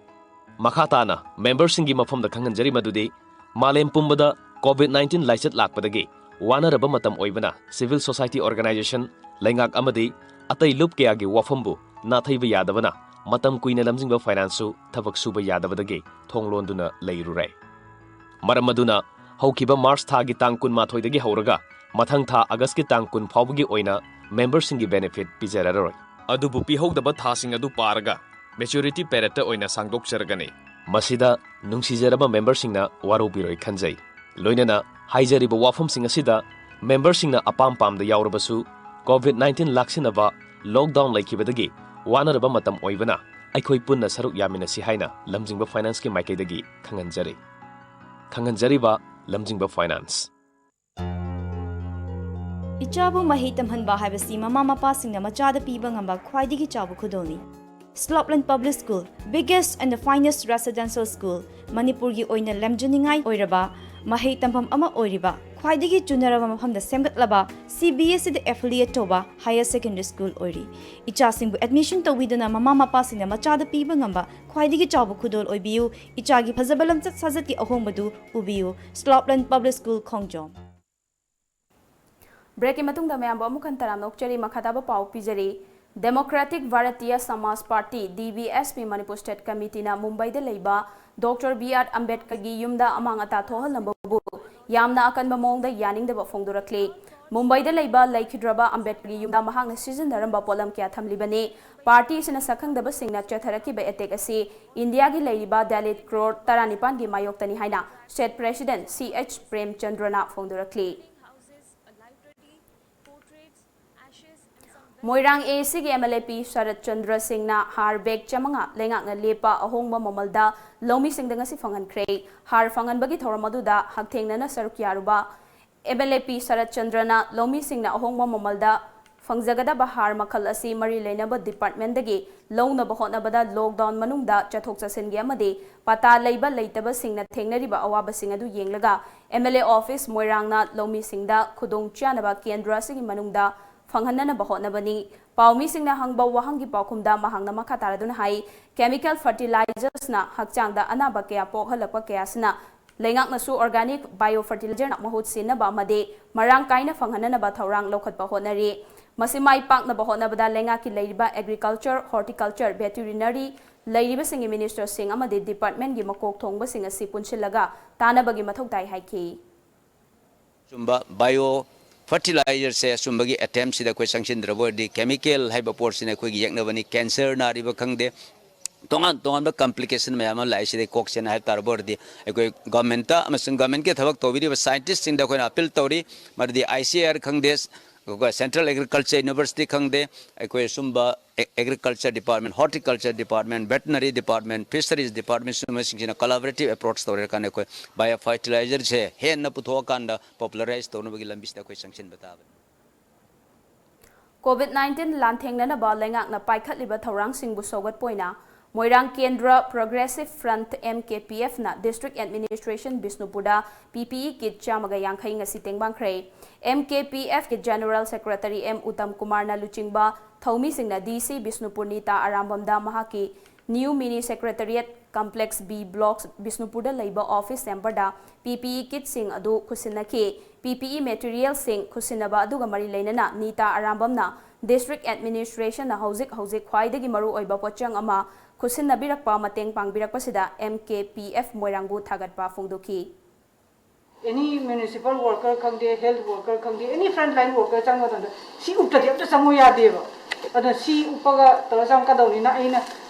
ꯃꯈꯥ ꯇꯥꯅ member ꯁꯤꯡꯒꯤ ꯃꯐꯝꯗ ꯈꯪꯍꯟꯖꯔꯤ ꯃꯗꯨꯗꯤ, ꯃꯥꯂꯦꯝ ꯄꯨꯝꯕꯗ COVID nineteen ꯂꯥꯏꯆꯠ ꯂꯥꯛꯄꯗꯒꯤ ꯋꯥꯅꯔꯕ ꯃꯇꯝ ꯑꯣꯏꯕꯅ civil society organisation, ꯂꯩꯉꯥꯛ ꯑꯃꯗꯤ ꯑꯇꯩ ꯂꯨꯞ ꯀꯌꯥꯒꯤ ꯋꯥꯐꯝꯕꯨ ꯅꯥꯊꯩꯕ ꯌꯥꯗꯕꯅ ꯃꯇꯝ ꯀꯨꯏꯅ ꯂꯝꯖꯤꯡꯕ finance ꯁꯨ ꯊꯕꯛ ꯁꯨꯕ ꯌꯥꯗꯕꯗꯒꯤ ꯊꯣꯡ ꯂꯣꯟꯗꯨꯅ ꯂꯩꯔꯨꯔꯦ꯫ ꯃꯔꯝ ꯑꯗꯨꯅ ꯍꯧꯈꯤꯕ March ꯊꯥꯒꯤ ꯇꯥꯡ ꯀꯨꯟꯃꯥꯊꯣꯏꯗꯒꯤ ꯍꯧꯔꯒ ꯃꯊꯪ ꯊꯥ August ꯀꯤ ꯇꯥꯡ ꯀꯨꯟ ꯐꯥꯎꯕꯒꯤ ꯑꯣꯏꯅ member ꯁꯤꯡꯒꯤ benefit ꯄꯤꯖꯔꯔꯣꯏ꯫ ꯑꯗꯨꯕꯨ ꯄꯤꯍꯧꯗꯕ ꯊꯥꯁꯤꯡ ꯑꯗꯨ ꯄꯥꯔꯒ maturity period ꯇ ꯑꯣꯏꯅ ꯁꯥꯡꯗꯣꯛꯆꯔꯒꯅꯤ꯫ ꯃꯁꯤꯗ ꯅꯨꯡꯁꯤꯖꯔꯕ member ꯁꯤꯡꯅ ꯋꯥꯔꯧꯕꯤꯔꯣꯏ ꯈꯟꯖꯩ꯫ ꯂꯣꯏꯅꯅ ꯍꯥꯏꯖꯔꯤꯕ ꯋꯥꯐꯝꯁꯤꯡ ꯑꯁꯤꯗ member ꯁꯤꯡꯅ ꯑꯄꯥꯝ ꯄꯥꯝꯗ ꯌꯥꯎꯔꯕꯁꯨ COVID nineteen ꯂꯥꯛꯁꯤꯟꯅꯕ lockdown ꯂꯩꯈꯤꯕꯗꯒꯤ ꯋꯥꯅꯔꯕ ꯃꯇꯝ ꯑꯣꯏꯕꯅ ꯑꯩꯈꯣꯏ ꯄꯨꯟꯅ ꯁꯔꯨꯛ ꯌꯥꯃꯤꯟꯅꯁꯤ ꯍꯥꯏꯅ ꯂꯝꯖꯤꯡꯕ finance ꯀꯤ ꯃꯥꯏꯀꯩꯗꯒꯤ ꯈꯪꯍꯟꯖꯔꯤ꯫ ꯈꯪꯍꯟꯖꯔꯤꯕ ꯂꯝꯖꯤꯡꯕ finance꯫ ꯏꯆꯥꯕꯨ ꯃꯍꯩ ꯇꯝꯍꯟꯕ ꯍꯥꯏꯕꯁꯤ ꯃꯃꯥ ꯃꯄꯥꯁꯤꯡꯅ ꯃꯆꯥꯗ ꯄꯤꯕ ꯉꯝꯕ ꯈ꯭ꯋꯥꯏꯗꯒꯤ ꯆꯥꯎꯕ ꯈꯨꯗꯣꯜꯅꯤ꯫ Slopeland Public School, biggest and the finest residential school, ꯃꯅꯤꯄꯨꯔꯒꯤ ꯑꯣꯏꯅ ꯂꯝꯖꯤꯡꯅꯤꯡꯉꯥꯏ ꯑꯣꯏꯔꯕ ꯃꯍꯩ ꯇꯝꯐꯝ ꯑꯃ ꯑꯣꯏꯔꯤꯕ ꯈ꯭ꯋꯥꯏꯗꯒꯤ ꯆꯨꯅꯔꯕ ꯃꯐꯝꯗ ꯁꯦꯝꯒꯠꯂꯕ ꯁꯤ ꯕꯤ ꯑꯦꯁ ꯏꯗ ꯑꯦꯐꯤꯂꯤꯌꯦꯠ ꯇꯧꯕ ꯍꯥꯌꯔ ꯁꯦꯀꯦꯟꯗꯔꯤ ꯁ꯭ꯀꯨꯜ ꯑꯣꯏꯔꯤ꯫ ꯏꯆꯥꯁꯤꯡꯕꯨ ꯑꯦꯗꯃꯤꯁꯟ ꯇꯧꯕꯤꯗꯨꯅ ꯃꯃꯥ ꯃꯄꯥꯁꯤꯡꯅ ꯃꯆꯥꯗ ꯄꯤꯕ ꯉꯝꯕ ꯈ꯭ꯋꯥꯏꯗꯒꯤ ꯆꯥꯎꯕ ꯈꯨꯗꯣꯜ ꯑꯣꯏꯕꯤꯌꯨ꯫ ꯏꯆꯥꯒꯤ ꯐꯖꯕ ꯂꯝꯆꯠ ꯁꯥꯖꯠꯀꯤ ꯑꯍꯣꯡꯕꯗꯨ ꯎꯕꯤꯌꯨ꯫ ꯁ꯭ꯂꯣꯞꯂꯦꯟ ꯄꯕ꯭ꯂꯤꯛ ꯁ꯭ꯀꯨꯜ, ꯈꯣꯡꯖꯣꯝ꯫ ꯕ꯭ꯔꯦꯛꯀꯤ ꯃꯇꯨꯡꯗ ꯃꯌꯥꯝꯕꯨ ꯑꯃꯨꯛ ꯍꯟꯅ ꯇꯔꯥꯝꯅ ꯑꯣꯛꯆꯔꯤ꯫ ꯃꯈꯥ ꯇꯥꯕ ꯄꯥꯎ ꯄꯤꯖꯔꯤ꯫ Democratic Bharatiya Samaj party, D V S P, Manipur state ꯀꯃꯤꯇꯤꯅ ꯃꯨꯝꯕꯥꯏꯗ ꯂꯩꯕ ꯗꯣꯛꯇꯔ ꯕꯤ ꯑꯥꯔ ꯑꯝꯕꯦꯗꯀꯔꯒꯤ ꯌꯨꯝꯗ ꯑꯃꯥꯡ ꯑꯇꯥ ꯊꯣꯛꯍꯜꯂꯝꯕꯕꯨ ꯌꯥꯝꯅ ꯑꯀꯟꯕ ꯃꯑꯣꯡꯗ ꯌꯥꯅꯤꯡꯗꯕ ꯐꯣꯡꯗꯣꯔꯛꯂꯤ꯫ ꯃꯨꯝꯕꯥꯏꯗ ꯂꯩꯕ ꯂꯩꯈꯤꯗ꯭ꯔꯕ ꯑꯝꯕꯦꯗꯀꯔꯒꯤ ꯌꯨꯝꯗ ꯃꯍꯥꯛꯅ ꯁꯤꯖꯤꯟꯅꯔꯝꯕ ꯄꯣꯠꯂꯝ ꯀꯌꯥ ꯊꯝꯂꯤꯕꯅꯤ꯫ ꯄꯥꯔꯇꯤ ꯑꯁꯤꯅ ꯁꯛꯈꯪꯗꯕꯁꯤꯡꯅ ꯆꯠꯊꯔꯛꯈꯤꯕ ꯑꯦꯇꯦꯛ ꯑꯁꯤ ꯏꯟꯗꯤꯌꯥꯒꯤ ꯂꯩꯔꯤꯕ ꯗꯂꯤꯠ ꯀ꯭ꯔꯣꯔ ꯇꯔꯥꯅꯤꯄꯥꯟꯒꯤ ꯃꯥꯌꯣꯛꯇꯅꯤ ꯍꯥꯏꯅ ꯁ꯭ꯇꯦꯠ ꯄ꯭ꯔꯦꯁꯤꯗꯦꯟꯠ ꯁꯤ ꯑꯩꯆ ꯄ꯭ꯔꯦꯝꯆꯟꯗ꯭ꯔꯅ ꯐꯣꯡꯗꯣꯔꯛꯂꯤ꯫ ꯃꯣꯏꯔꯥꯡ ꯑꯦ ꯑꯦ ꯁꯤꯒꯤ ꯑꯦꯝ ꯑꯦꯜ ꯑꯦ ꯄꯤ ꯁꯔꯠ ꯆꯟꯗ꯭ꯔ ꯁꯤꯡꯅ ꯍꯥꯔ ꯕꯦꯒ ꯆꯥꯃꯉꯥ ꯂꯩꯉꯥꯛꯅ ꯂꯦꯞꯄ ꯑꯍꯣꯡꯕ ꯃꯃꯜꯗ ꯂꯧꯃꯤꯁꯤꯡꯗ ꯉꯁꯤ ꯐꯪꯍꯟꯈ꯭ꯔꯦ꯫ ꯍꯥꯔ ꯐꯪꯍꯟꯕꯒꯤ ꯊꯧꯔꯝ ꯑꯗꯨꯗ ꯍꯛꯊꯦꯡꯅꯅ ꯁꯔꯨꯛ ꯌꯥꯔꯨꯕ ꯑꯦꯝ ꯑꯦꯜ ꯑꯦ ꯄꯤ ꯁꯔꯠ ꯆꯟꯗ꯭ꯔꯅ ꯂꯧꯃꯤꯁꯤꯡꯅ ꯑꯍꯣꯡꯕ ꯃꯃꯜꯗ ꯐꯪꯖꯒꯗꯕ ꯍꯥꯔ ꯃꯈꯜ ꯑꯁꯤ ꯃꯔꯤ ꯂꯩꯅꯕ ꯗꯤꯄꯥꯔꯠꯃꯦꯟꯗꯒꯤ ꯂꯧꯅꯕ ꯍꯣꯠꯅꯕꯗ ꯂꯣꯛꯗꯥꯎꯟ ꯃꯅꯨꯡꯗ ꯆꯠꯊꯣꯛ ꯆꯠꯁꯤꯟꯒꯤ ꯑꯃꯗꯤ ꯄꯇꯥ ꯂꯩꯕ ꯂꯩꯇꯕꯁꯤꯡꯅ ꯊꯦꯡꯅꯔꯤꯕ ꯑꯋꯥꯕꯁꯤꯡ ꯑꯗꯨ ꯌꯦꯡꯂꯒ ꯑꯦꯝ ꯑꯦꯜ ꯑꯦ ꯑꯣꯐꯤꯁ ꯃꯣꯏꯔꯥꯡꯅ ꯂꯧꯃꯤꯁꯤꯡꯗ ꯈꯨꯗꯣꯡ ꯆꯥꯅꯕ ꯀꯦꯟꯗ꯭ꯔ ꯑꯁꯤꯒꯤ ꯃꯅꯨꯡꯗ ꯐꯪꯍꯟꯅꯅꯕ ꯍꯣꯠꯅꯕꯅꯤ꯫ ꯄꯥꯎꯃꯤꯁꯤꯡꯅ ꯍꯪꯕ ꯋꯥꯍꯪꯒꯤ ꯄꯥꯎꯈꯨꯝꯗ ꯃꯍꯥꯛꯅ ꯃꯈꯥ ꯇꯥꯔꯗꯨꯅ ꯍꯥꯏ, ꯀꯦꯃꯤꯀꯦꯜ ꯐꯔꯇꯤꯂꯥꯏꯖꯔꯁꯅ ꯍꯛꯆꯥꯡꯗ ꯑꯅꯥꯕ ꯀꯌꯥ ꯄꯣꯛꯍꯜꯂꯛꯄ ꯀꯌꯥ ꯑꯁꯤꯅ ꯂꯩꯉꯥꯛꯅꯁꯨ ꯑꯣꯔꯒꯥꯅꯤꯛ ꯕꯥꯏꯑꯣ ꯐꯔꯇꯤꯂꯥꯏꯖꯔꯅ ꯃꯍꯨꯠ ꯁꯤꯟꯅꯕ ꯑꯃꯗꯤ ꯃꯔꯥꯡ ꯀꯥꯏꯅ ꯐꯪꯍꯟꯅꯅꯕ ꯊꯧꯔꯥꯡ ꯂꯧꯈꯠꯄ ꯍꯣꯠꯅꯔꯤ꯫ ꯃꯁꯤ ꯃꯥꯏ ꯄꯥꯛꯅꯕ ꯍꯣꯠꯅꯕꯗ ꯂꯩꯉꯥꯛꯀꯤ ꯂꯩꯔꯤꯕ ꯑꯦꯒ꯭ꯔꯤꯀꯜꯆꯔ, ꯍꯣꯔꯇꯤꯀꯜꯆꯔ, ꯚꯦꯇꯤꯔꯤꯅꯔꯤ ꯂꯩꯔꯤꯕꯁꯤꯡꯒꯤ ꯃꯤꯅꯤꯁꯇꯔꯁꯤꯡ ꯑꯃꯗꯤ ꯗꯤꯄꯥꯔꯠꯃꯦꯟꯒꯤ ꯃꯀꯣꯛ ꯊꯣꯡꯕꯁꯤꯡ ꯑꯁꯤ ꯄꯨꯟꯁꯤꯜꯂꯒ ꯇꯥꯟꯅꯕꯒꯤ ꯃꯊꯧ ꯇꯥꯏ ꯍꯥꯏꯈꯤ꯫ ꯑꯆꯨꯝꯕ ꯕꯥꯏꯑꯣ ꯐꯔꯇꯤꯂꯥꯏꯖꯔꯁꯦ ꯑꯆꯨꯝꯕꯒꯤ ꯑꯦꯇꯦꯝꯁꯤꯗ ꯑꯩꯈꯣꯏ ꯆꯪꯁꯤꯟꯗ꯭ꯔꯕ ꯑꯣꯏꯔꯗꯤ, ꯀꯦꯃꯤꯀꯦꯜ ꯍꯥꯏꯕ ꯄꯣꯠꯁꯤꯅ ꯑꯩꯈꯣꯏꯒꯤ ꯌꯦꯛꯅꯕꯅꯤ, ꯀꯦꯟꯁꯔ ꯅꯥꯔꯤꯕ ꯈꯪꯗꯦ, ꯇꯣꯉꯥꯟ ꯇꯣꯉꯥꯟꯕ ꯀꯝꯄ꯭ꯂꯤꯀꯦꯁꯟ ꯃꯌꯥꯝ ꯑꯃ ꯂꯥꯛꯏ꯫ ꯁꯤꯗꯩ ꯀꯣꯛ ꯁꯦꯡꯅ ꯍꯥꯏꯕ ꯇꯥꯔꯕ ꯑꯣꯏꯔꯗꯤ, ꯑꯩꯈꯣꯏ ꯒꯚꯔꯟꯃꯦꯟꯠꯇ ꯑꯃꯁꯨꯡ ꯒꯚꯔꯟꯃꯦꯟꯠꯀꯤ ꯊꯕꯛ ꯇꯧꯕꯤꯔꯤꯕ ꯁꯥꯏꯟꯇꯤꯁꯁꯤꯡꯗ ꯑꯩꯈꯣꯏꯅ ꯑꯄꯤꯜ ꯇꯧꯔꯤ꯫ ꯃꯔꯝꯗꯤ ꯑꯥꯏ ꯁꯤ ꯑꯥꯔ ꯈꯪꯗꯦ, ꯑꯩꯈꯣꯏ ꯁꯦꯟꯇ꯭ꯔꯦꯜ ꯑꯦꯒ꯭ꯔꯤꯀꯜꯆꯔ ꯌꯨꯅꯤꯚꯔꯁꯤꯇꯤ ꯈꯪꯗꯦ, ꯑꯩꯈꯣꯏ ꯑꯁꯨꯝꯕ ꯑꯦ-, agriculture department, horticulture department, veterinary department, fisheries department, ꯁꯨꯝꯕꯁꯤꯡꯁꯤꯅ ꯀꯣꯂꯥꯕꯣꯔꯦꯇꯤꯚ ꯑꯦꯄ꯭ꯔꯣꯆ ꯇꯧꯔꯀꯥꯟꯗ ꯑꯩꯈꯣꯏ ꯕꯥꯏꯑꯣ ꯐꯔꯇꯤꯂꯥꯏꯖꯔꯁꯦ ꯍꯦꯟꯅ ꯄꯨꯊꯣꯛꯑꯀꯥꯟꯗ ꯄꯣꯄꯨꯂꯔꯥꯏꯖ ꯇꯧꯅꯕꯒꯤ ꯂꯝꯕꯤꯁꯤꯗ ꯑꯩꯈꯣꯏ ꯆꯪꯁꯤꯟꯕ ꯇꯥꯕꯅꯤ꯫ ꯀꯣꯚꯤꯗ ꯅꯥꯏꯟꯇꯤꯟ ꯂꯥꯟꯊꯦꯡꯅꯅꯕ ꯂꯩꯉꯥꯛꯅ ꯄꯥꯏꯈꯠꯂꯤꯕ ꯊꯧꯔꯥꯡꯁꯤꯡꯕꯨ ꯁꯧꯒꯠꯄ ꯑꯣꯏꯅ ꯃꯣꯏꯔꯥꯡ ꯀꯦꯟꯗ꯭ꯔ Progressive Front, M K P F, ꯅ District Administration ꯕꯤꯁꯅꯨꯄꯨꯔꯗ P P E kit ꯆꯥꯝꯃꯒ ꯌꯥꯡꯈꯩ ꯉꯁꯤ ꯇꯦꯡꯕꯥꯡꯈ꯭ꯔꯦ꯫ M K P F ꯀꯤ General Secretary M ꯎꯇꯝ ꯀꯨꯃꯥꯔꯅ ꯂꯨꯆꯤꯡꯕ ꯊꯧꯃꯤꯁꯤꯡꯅ D C ꯕꯤꯁꯅꯨꯄꯨꯔ ꯅꯤꯇꯥ ꯑꯔꯥꯝꯕꯝꯗ ꯃꯍꯥꯛꯀꯤ New Mini Secretariat Complex B Blocks ꯕꯤꯁꯅꯨꯄꯨꯔꯗ ꯂꯩꯕ office chamberꯗ P P E kitꯁꯤꯡ ꯑꯗꯨ ꯈꯨꯠꯁꯤꯟꯅꯈꯤ꯫ P P E materialꯁꯤꯡ ꯈꯨꯠꯁꯤꯟꯅꯕ ꯑꯗꯨꯒ ꯃꯔꯤ ꯂꯩꯅꯅ ꯅꯤꯇꯥ ꯑꯔꯥꯝꯕꯝꯅ District Administrationꯅ ꯍꯧꯖꯤꯛ ꯍꯧꯖꯤꯛ ꯈ꯭ꯋꯥꯏꯗꯒꯤ ꯃꯔꯨꯑꯣꯏꯕ ꯄꯣꯠꯆꯪ ꯑꯃ ꯈꯨꯠꯁꯤꯟꯅꯕꯤꯔꯛꯄ, ꯃꯇꯦꯡ ꯄꯥꯡꯕꯤꯔꯛꯄꯁꯤꯗ M K P F ꯃꯣꯏꯔꯥꯡꯕꯨ ꯊꯥꯒꯠꯄ ꯐꯣꯡꯗꯣꯛꯈꯤ꯫ Any municipal worker ꯈꯪꯗꯦ, health worker ꯈꯪꯗꯦ, any front line worker ꯆꯪꯕ ꯃꯇꯝꯗ ꯁꯤ ꯎꯞꯇ꯭ꯔꯗꯤ ꯑꯝꯇ ꯆꯪꯉꯨ ꯌꯥꯗꯦꯕ꯫ ꯑꯗꯨꯅ ꯁꯤ ꯎꯞꯄꯒ ꯇꯧꯔ ꯆꯪꯉꯛꯀꯗꯧꯅꯤꯅ ꯑꯩꯅ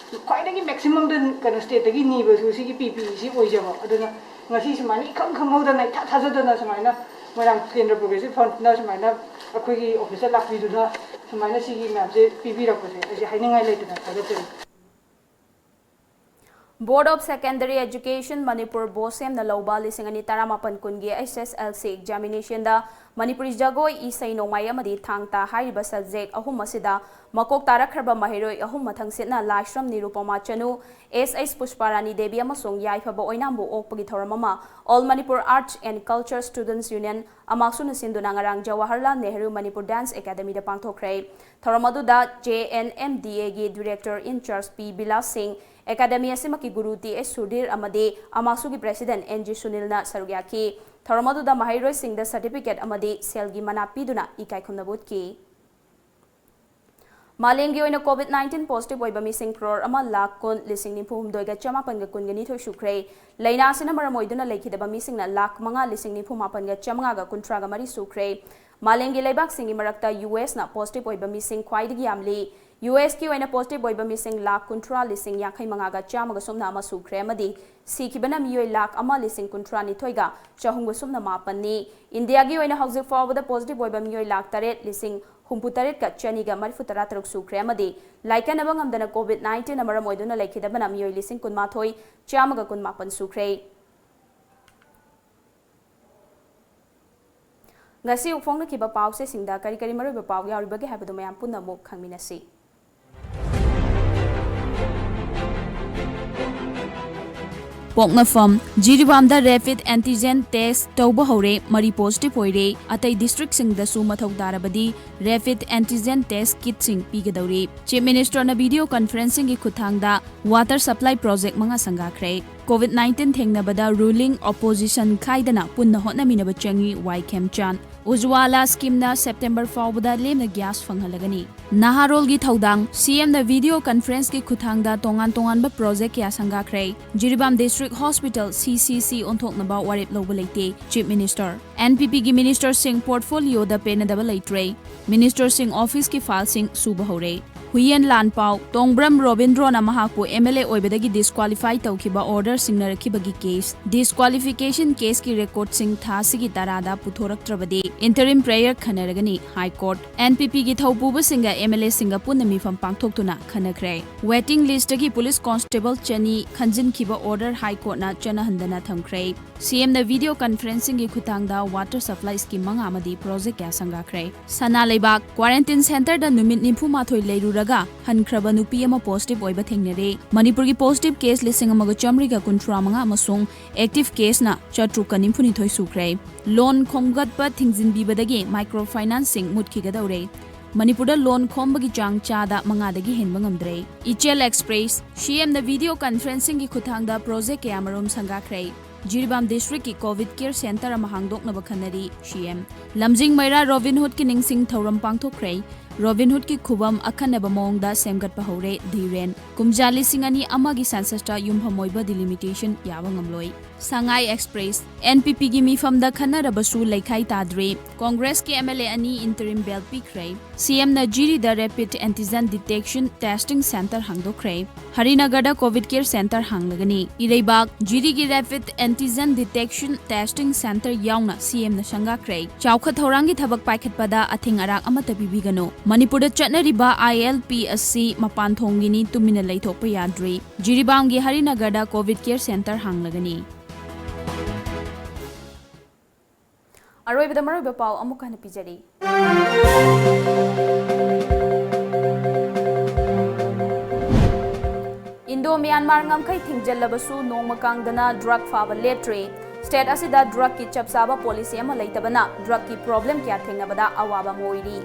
ꯈ꯭ꯋꯥꯏꯗꯒꯤ maximumꯗ ꯀꯩꯅꯣ stateꯇꯒꯤ ꯅꯤꯕꯁꯨ ꯁꯤꯒꯤ P P Eꯁꯤ ꯑꯣꯏꯖꯕ꯫ ꯑꯗꯨꯅ ꯉꯁꯤ ꯁꯨꯃꯥꯏꯅ ꯏꯈꯪ ꯈꯪꯍꯧꯗꯅ, ꯏꯊꯥ ꯊꯥꯖꯗꯅ ꯁꯨꯃꯥꯏꯅ ꯃꯣꯏꯔꯥꯡ ꯀꯦꯟꯗ꯭ꯔ Progressive Frontꯅ ꯁꯨꯃꯥꯏꯅ ꯑꯩꯈꯣꯏꯒꯤ officeꯇ ꯂꯥꯛꯄꯤꯗꯨꯅ ꯁꯨꯃꯥꯏꯅ ꯁꯤꯒꯤ ꯃꯌꯥꯝꯁꯦ ꯄꯤꯕꯤꯔꯛꯄꯁꯦ ꯑꯩꯁꯦ ꯍꯥꯏꯅꯤꯡꯉꯥꯏ ꯂꯩꯇꯅ ꯊꯥꯒꯠꯆꯔꯤ꯫ Board of Secondary Education Manipur, BOSEMꯅ ꯂꯧꯕ ꯂꯤꯁꯤꯡ ꯑꯅꯤ ꯇꯔꯥꯃꯥꯄꯟ ꯀꯨꯟꯒꯤ H S L C examinationꯗ Manipuri ꯖꯒꯣꯏ, ꯏꯁꯩ ꯅꯣꯡꯃꯥꯏ ꯑꯃꯗꯤ ꯊꯥꯡ ꯇꯥ ꯍꯥꯏꯔꯤꯕ subject ꯑꯍꯨꯝ ꯑꯁꯤꯗ ꯃꯀꯣꯛ ꯇꯥꯔꯛꯈ꯭ꯔꯕ ꯃꯍꯩꯔꯣꯏ ꯑꯍꯨꯝ ꯃꯊꯪꯁꯤꯠꯅ ꯂꯥꯏꯁ꯭ꯔꯝ ꯅꯤꯔꯨꯄꯃꯥ ꯆꯅꯨ, S H ꯄꯨꯁꯄꯥꯔꯥꯅꯤ ꯗꯦꯕꯤ ꯑꯃꯁꯨꯡ ꯌꯥꯏꯐꯕ ꯑꯣꯏꯅꯥꯝꯕꯨ ꯑꯣꯛꯄꯒꯤ ꯊꯧꯔꯝ ꯑꯃ All Manipur Arts and Culture Students Union, ꯑꯃꯥꯛꯁꯨꯅ ꯁꯤꯟꯗꯨꯅ ꯉꯔꯥꯡ ꯖꯋꯥꯍꯔꯂꯥꯜ ꯅꯦꯍꯔꯨ ꯃꯅꯤꯄꯨꯔ Dance Academyꯗ ꯄꯥꯡꯊꯣꯛꯈ꯭ꯔꯦ꯫ ꯊꯧꯔꯝ ꯑꯗꯨꯗ J N M D Aꯒꯤ Director in charge P villas ꯁꯤꯡ, Academy ꯑꯁꯤꯃꯛꯀꯤ ꯒꯨꯔꯨ T H ꯁꯨꯙꯤꯔ ꯑꯃꯗꯤ ꯑꯃꯥꯛꯁꯨꯒꯤ President N G ꯁꯨꯅꯤꯜꯅ ꯁꯔꯨꯛ ꯌꯥꯈꯤ꯫ ꯊꯧꯔꯝ ꯑꯗꯨꯗ ꯃꯍꯩꯔꯣꯏꯁꯤꯡꯗ certificate ꯑꯃꯗꯤ ꯁꯦꯜꯒꯤ ꯃꯅꯥ ꯄꯤꯗꯨꯅ ꯏꯀꯥꯏ ꯈꯨꯝꯅꯕ ꯎꯠꯈꯤ꯫ ꯃꯥꯂꯦꯝꯒꯤ ꯑꯣꯏꯅ COVID nineteen positive ꯑꯣꯏꯕ ꯃꯤꯁꯤꯡ ꯀ꯭ꯔꯣꯔ ꯑꯃ ꯂꯥꯈ ꯀꯨꯟ ꯂꯤꯁꯤꯡ ꯅꯤꯐꯨ ꯍꯨꯝꯗꯣꯏꯒ ꯆꯃꯥꯄꯟꯒ ꯀꯨꯟꯒ ꯅꯤꯊꯣꯏ ꯁꯨꯈ꯭ꯔꯦ꯫ ꯂꯥꯏꯅꯥ ꯑꯁꯤꯅ ꯃꯔꯝ ꯑꯣꯏꯗꯨꯅ ꯂꯩꯈꯤꯗꯕ ꯃꯤꯁꯤꯡꯅ ꯂꯥꯈ ꯃꯉꯥ ꯂꯤꯁꯤꯡ ꯅꯤꯐꯨ ꯃꯥꯄꯟꯒ ꯆꯥꯝꯃꯉꯥꯒ ꯀꯨꯟꯊ꯭ꯔꯥꯒ ꯃꯔꯤ ꯁꯨꯈ꯭ꯔꯦ꯫ ꯃꯥꯂꯦꯝꯒꯤ ꯂꯩꯕꯥꯛꯁꯤꯡꯒꯤ ꯃꯔꯛꯇ U S ꯅ positive ꯑꯣꯏꯕ ꯃꯤꯁꯤꯡ ꯈ꯭ꯋꯥꯏꯗꯒꯤ ꯌꯥꯝꯂꯤ꯫ U S ꯀꯤ ꯑꯣꯏꯅ positive ꯑꯣꯏꯕ ꯃꯤꯁꯤꯡ ꯂꯥꯈ ꯀꯨꯟꯊ꯭ꯔꯥ ꯂꯤꯁꯤꯡ ꯌꯥꯡꯈꯩ ꯃꯉꯥꯒ ꯆꯥꯝꯃꯒ ꯁꯨꯞꯅ ꯑꯃ ꯁꯨꯈ꯭ꯔꯦ ꯑꯃꯗꯤ ꯁꯤꯈꯤꯕꯅ ꯃꯤꯑꯣꯏ ꯂꯥꯈ ꯑꯃ ꯂꯤꯁꯤꯡ ꯀꯨꯟꯊ꯭ꯔꯥ ꯅꯤꯊꯣꯏꯒ ꯆꯍꯨꯝꯒ ꯁꯨꯞꯅ ꯃꯥꯄꯟꯅꯤ꯫ ꯏꯟꯗꯤꯌꯥꯒꯤ ꯑꯣꯏꯅ ꯍꯧꯖꯤꯛ ꯐꯥꯎꯕꯗ positive ꯑꯣꯏꯕ ꯃꯤꯑꯣꯏ ꯂꯥꯈ ꯇꯔꯦꯠ ꯂꯤꯁꯤꯡ ꯍꯨꯝꯐꯨ ꯇꯔꯦꯠꯀ ꯆꯅꯤꯒ ꯃꯔꯤꯐꯨ ꯇꯔꯥ ꯇꯔꯨꯛ ꯁꯨꯈ꯭ꯔꯦ ꯑꯃꯗꯤ ꯂꯥꯏꯀꯠꯅꯕ ꯉꯝꯗꯅ COVID nineteen ꯅ ꯃꯔꯝ ꯑꯣꯏꯗꯨꯅ ꯂꯩꯈꯤꯗꯕꯅ ꯃꯤꯑꯣꯏ ꯂꯤꯁꯤꯡ ꯀꯨꯟꯃꯥꯊꯣꯏ ꯆꯥꯝꯃꯒ ꯀꯨꯟꯃꯥꯄꯟ ꯁꯨꯈ꯭ꯔꯦ꯫ ꯉꯁꯤ ꯐꯣꯡꯅꯈꯤꯕ ꯄꯥꯎꯆꯦꯁꯤꯡꯗ ꯀꯔꯤ ꯀꯔꯤ ꯃꯔꯨꯑꯣꯏꯕ ꯄꯥꯎ ꯌꯥꯎꯔꯤꯕꯒꯦ ꯍꯥꯏꯕꯗꯨ ꯃꯌꯥꯝ ꯄꯨꯟꯅ ꯑꯃꯨꯛ ꯈꯪꯃꯤꯟꯅꯁꯤ꯫ ꯄꯣꯛꯅꯐꯝ, ꯖꯤꯔꯤꯕꯥꯝꯗ rapid antigen test ꯇꯧꯕ ꯍꯧꯔꯦ, ꯃꯔꯤ positive ꯑꯣꯏꯔꯦ, ꯑꯇꯩ districtꯁꯤꯡꯗꯁꯨ ꯃꯊꯧ ꯇꯥꯔꯕꯗꯤ rapid antigen test kitꯁꯤꯡ ꯄꯤꯒꯗꯧꯔꯤ꯫ Chief Ministerꯅ video conferencingꯒꯤ ꯈꯨꯠꯊꯥꯡꯗ water supply project ꯃꯉꯥ ꯁꯪꯒꯥꯈ꯭ꯔꯦ꯫ COVID nineteen ꯊꯦꯡꯅꯕꯗ ruling opposition ꯈꯥꯏꯗꯅ ꯄꯨꯟꯅ ꯍꯣꯠꯅꯃꯤꯟꯅꯕ ꯆꯪꯏ, ꯋꯥꯏ ꯈꯦꯝꯆꯥꯟ꯫ ꯎꯖꯋꯥꯂꯥ schemeꯅ September ꯐꯥꯎꯕꯗ ꯂꯦꯝꯅ gas ꯐꯪꯍꯜꯂꯒꯅꯤ꯫ ꯅꯍꯥꯔꯣꯜꯒꯤ ꯊꯧꯗꯥꯡ, CMꯅ video conferenceꯀꯤ ꯈꯨꯠꯊꯥꯡꯗ ꯇꯣꯉꯥꯟ ꯇꯣꯉꯥꯟꯕ project ꯀꯌꯥ ꯁꯪꯒꯥꯈ꯭ꯔꯦ꯫ ꯖꯤꯔꯤꯕꯥꯝ District Hospital, CCC ꯑꯣꯟꯊꯣꯛꯅꯕ ꯋꯥꯔꯦꯞ ꯂꯧꯕ ꯂꯩꯇꯦ, Chief Minister꯫ NPPꯒꯤ ministerꯁꯤꯡ portfolioꯗ ꯄꯦꯟꯅꯗꯕ ꯂꯩꯇ꯭ꯔꯦ꯫ Ministerꯁꯤꯡ officeꯀꯤ fileꯁꯤꯡ ꯁꯨꯕ ꯍꯧꯔꯦ꯫ ꯍꯨꯌꯦꯟ ꯂꯥꯟꯄꯥꯎ, ꯇꯣꯡꯕ꯭ꯔꯝ ꯔꯣꯕꯤꯟꯗ꯭ꯔꯣꯅ ꯃꯍꯥꯛꯄꯨ MLA ꯑꯣꯏꯕꯗꯒꯤ disqualify ꯇꯧꯈꯤꯕ order ꯁꯤꯡꯅꯔꯛꯈꯤꯕꯒꯤ case, disqualification caseꯀꯤ recordꯁꯤꯡ ꯊꯥ ꯑꯁꯤꯒꯤ ꯇꯔꯥꯗ ꯄꯨꯊꯣꯔꯛꯇ꯭ꯔꯕꯗꯤ interim prayer ꯈꯟꯅꯔꯒꯅꯤ, High Court꯫ NPPꯒꯤ ꯊꯧꯄꯨꯕꯁꯤꯡꯒ MLAꯁꯤꯡꯒ ꯄꯨꯟꯅ ꯃꯤꯐꯝ ꯄꯥꯡꯊꯣꯛꯇꯨꯅ ꯈꯟꯅꯈ꯭ꯔꯦ꯫ Waiting listꯇꯒꯤ police constable ꯆꯅꯤ ꯈꯟꯖꯤꯟꯈꯤꯕ order High Courtꯅ ꯆꯠꯅꯍꯟꯗꯅ ꯊꯝꯈ꯭ꯔꯦ꯫ CMꯅ video conferencingꯒꯤ ꯈꯨꯠꯊꯥꯡꯗ water supply scheme ꯃꯉꯥ ꯑꯃꯗꯤ project ꯀꯌꯥ ꯁꯪꯒꯥꯈ꯭ꯔꯦ꯫ ꯁꯅꯥ ꯂꯩꯕꯥꯛ, quarantine centreꯗ ꯅꯨꯃꯤꯠ ꯅꯤꯐꯨ ꯃꯥꯊꯣꯏ ꯂꯩꯔꯨꯔꯒ ꯍꯟꯈ꯭ꯔꯕ ꯅꯨꯄꯤ ꯑꯃ positive ꯑꯣꯏꯕ ꯊꯦꯡꯅꯔꯦ꯫ ꯃꯅꯤꯄꯨꯔꯒꯤ positive case ꯂꯤꯁꯤꯡ ꯑꯃꯒ ꯆꯥꯃꯔꯤꯒ ꯀꯨꯟꯊ꯭ꯔꯥ ꯃꯉꯥ ꯑꯃꯁꯨꯡ active caseꯅ ꯆꯥꯇ꯭ꯔꯨꯛꯀ ꯅꯤꯐꯨ ꯅꯤꯊꯣꯏ ꯁꯨꯈ꯭ꯔꯦ꯫ Loan ꯈꯣꯝꯒꯠꯄ ꯊꯤꯡꯖꯤꯟꯕꯤꯕꯗꯒꯤ micro financeꯁꯤꯡ ꯃꯨꯠꯈꯤꯒꯗꯧꯔꯦ꯫ ꯃꯅꯤꯄꯨꯔꯗ loan ꯈꯣꯝꯕꯒꯤ ꯆꯥꯡ ꯆꯥꯗ ꯃꯉꯥꯗꯒꯤ ꯍꯦꯟꯕ ꯉꯝꯗ꯭ꯔꯦ꯫ ꯏꯆꯦꯜ Express, CMꯅ video conferencingꯒꯤ ꯈꯨꯠꯊꯥꯡꯗ project ꯀꯌꯥꯃꯔꯨꯝ ꯁꯪꯒꯥꯈ꯭ꯔꯦ꯫ ꯖꯤꯔꯤꯕꯥꯝ districtꯀꯤ COVID care centre ꯑꯃ ꯍꯥꯡꯗꯣꯛꯅꯕ ꯈꯟꯅꯔꯤ, CM꯫ ꯂꯝꯖꯤꯡ ꯃꯩꯔꯥ Robin Hoodꯀꯤ ꯅꯤꯡꯁꯤꯡ ꯊꯧꯔꯝ ꯄꯥꯡꯊꯣꯛꯈ꯭ꯔꯦ꯫ Robin Hoodꯀꯤ ꯈꯨꯕꯝ ꯑꯈꯟꯅꯕ ꯃꯑꯣꯡꯗ ꯁꯦꯝꯒꯠꯄ ꯍꯧꯔꯦ, ꯙꯤꯔꯦꯟ꯫ ꯀꯨꯝꯖꯥ ꯂꯤꯁꯤꯡ ꯑꯅꯤ ꯑꯃꯒꯤ censusꯇ ꯌꯨꯝꯐꯝ ꯑꯣꯏꯕ delimitation ꯌꯥꯕ ꯉꯝꯂꯣꯏ꯫ ꯁꯉꯥꯏ Express, NPPꯒꯤ ꯃꯤꯐꯝꯗ ꯈꯟꯅꯔꯕꯁꯨ ꯂꯩꯈꯥꯏ ꯇꯥꯗ꯭ꯔꯦ꯫ Congressꯀꯤ MLA ꯑꯅꯤ interim bail ꯄꯤꯈ꯭ꯔꯦ꯫ CMꯅ ꯖꯤꯔꯤꯗ rapid antigen detection testing centre ꯍꯥꯡꯗꯣꯛꯈ꯭ꯔꯦ꯫ ꯍꯔꯤꯅꯒꯔꯗ COVID care centre ꯍꯥꯡꯂꯒꯅꯤ꯫ ꯏꯔꯩꯕꯥꯛ, ꯖꯤꯔꯤꯒꯤ rapid antigen detection testing centre ꯌꯥꯎꯅ CMꯅ ꯁꯪꯒꯥꯈ꯭ꯔꯦ꯫ ꯆꯥꯎꯈꯠ ꯊꯧꯔꯥꯡꯒꯤ ꯊꯕꯛ ꯄꯥꯏꯈꯠꯄꯗ ꯑꯊꯤꯡ ꯑꯔꯥꯛ ꯑꯃꯠꯇ ꯄꯤꯕꯤꯒꯅꯨ꯫ ꯃꯅꯤꯄꯨꯔꯗ ꯆꯠꯅꯔꯤꯕ ILP ꯑꯁꯤ ꯃꯄꯥꯟ ꯊꯣꯡꯒꯤꯅꯤ, ꯇꯨꯃꯤꯟꯅ ꯂꯩꯊꯣꯛꯄ ꯌꯥꯗ꯭ꯔꯤ꯫ ꯖꯤꯔꯤꯕꯥꯝꯒꯤ ꯍꯔꯤꯅꯒꯔꯗ COVID care centre ꯍꯥꯡꯂꯒꯅꯤ꯫ ꯑꯔꯣꯏꯕꯗ ꯃꯔꯨꯑꯣꯏꯕ ꯄꯥꯎ ꯑꯃꯨꯛ ꯍꯟꯅ ꯄꯤꯖꯔꯤ꯫ ꯏꯟꯗꯣ ꯃ꯭ꯌꯥꯟꯃꯥꯔ ꯉꯝꯈꯩ ꯊꯤꯡꯖꯤꯜꯂꯕꯁꯨ ꯅꯣꯡꯃ ꯀꯥꯡꯗꯅ ꯗ꯭ꯔꯒ ꯐꯥꯕ ꯂꯦꯞꯇ꯭ꯔꯤ꯫ ꯁ꯭ꯇꯦꯠ ꯑꯁꯤꯗ ꯗ꯭ꯔꯒꯀꯤ ꯆꯞ ꯆꯥꯕ ꯄꯣꯂꯤꯁꯤ ꯑꯃ ꯂꯩꯇꯕꯅ ꯗ꯭ꯔꯒꯀꯤ ꯄ꯭ꯔꯣꯕ꯭ꯂꯦꯝ ꯀꯌꯥ ꯊꯦꯡꯅꯕꯗ ꯑꯋꯥꯕ ꯑꯃ ꯑꯣꯏꯔꯤ꯫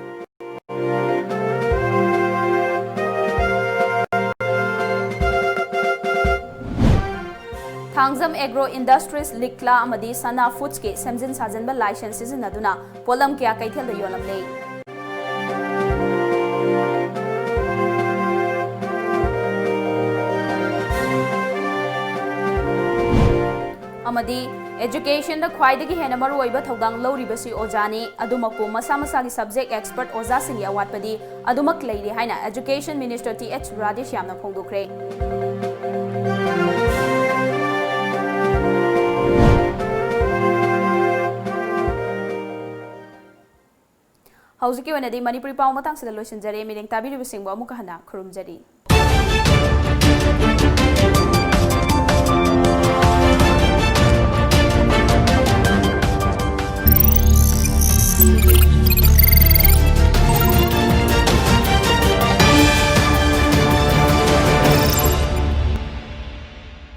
ꯊꯥꯡꯖꯝ ꯑꯦꯒ꯭ꯔꯣ ꯏꯟꯗꯁꯇ꯭ꯔꯤꯁ ꯂꯤꯛꯂꯥ ꯑꯃꯗꯤ ꯁꯅꯥ ꯐꯨꯗꯁꯀꯤ ꯁꯦꯝꯖꯤꯟ ꯁꯥꯖꯤꯟꯕ ꯂꯥꯏꯁꯦꯟꯁ ꯁꯤꯖꯤꯟꯅꯗꯨꯅ ꯄꯣꯠꯂꯝ ꯀꯌꯥ ꯀꯩꯊꯦꯜꯗ ꯌꯣꯜꯂꯝꯂꯦ꯫ ꯑꯃꯗꯤ educationꯗ ꯈ꯭ꯋꯥꯏꯗꯒꯤ ꯍꯦꯟꯅ ꯃꯔꯨꯑꯣꯏꯕ ꯊꯧꯗꯥꯡ ꯂꯧꯔꯤꯕꯁꯤ ꯑꯣꯖꯥꯅꯤ꯫ ꯑꯗꯨꯃꯛꯄꯨ ꯃꯁꯥ ꯃꯁꯥꯒꯤ subject expert ꯑꯣꯖꯥꯁꯤꯡꯒꯤ ꯑꯋꯥꯠꯄꯗꯤ ꯑꯗꯨꯃꯛ ꯂꯩꯔꯤ ꯍꯥꯏꯅ Education Minister ꯇꯤ ꯑꯩꯆ ꯔꯥꯙꯦꯁ꯭ꯌꯥꯝꯅ ꯐꯣꯡꯗꯣꯛꯈ꯭ꯔꯦ꯫ ꯍꯧꯖꯤꯛꯀꯤ ꯑꯣꯏꯅꯗꯤ ꯃꯅꯤꯄꯨꯔꯤ ꯄꯥꯎ ꯃꯇꯥꯡꯁꯤꯗ ꯂꯣꯏꯁꯤꯟꯖꯔꯦ꯫ ꯃꯤꯠꯌꯦꯡ ꯇꯥꯕꯤꯔꯤꯕꯁꯤꯡꯕꯨ ꯑꯃꯨꯛꯀ ꯍꯟꯅ ꯈꯨꯔꯨꯝꯖꯔꯤ꯫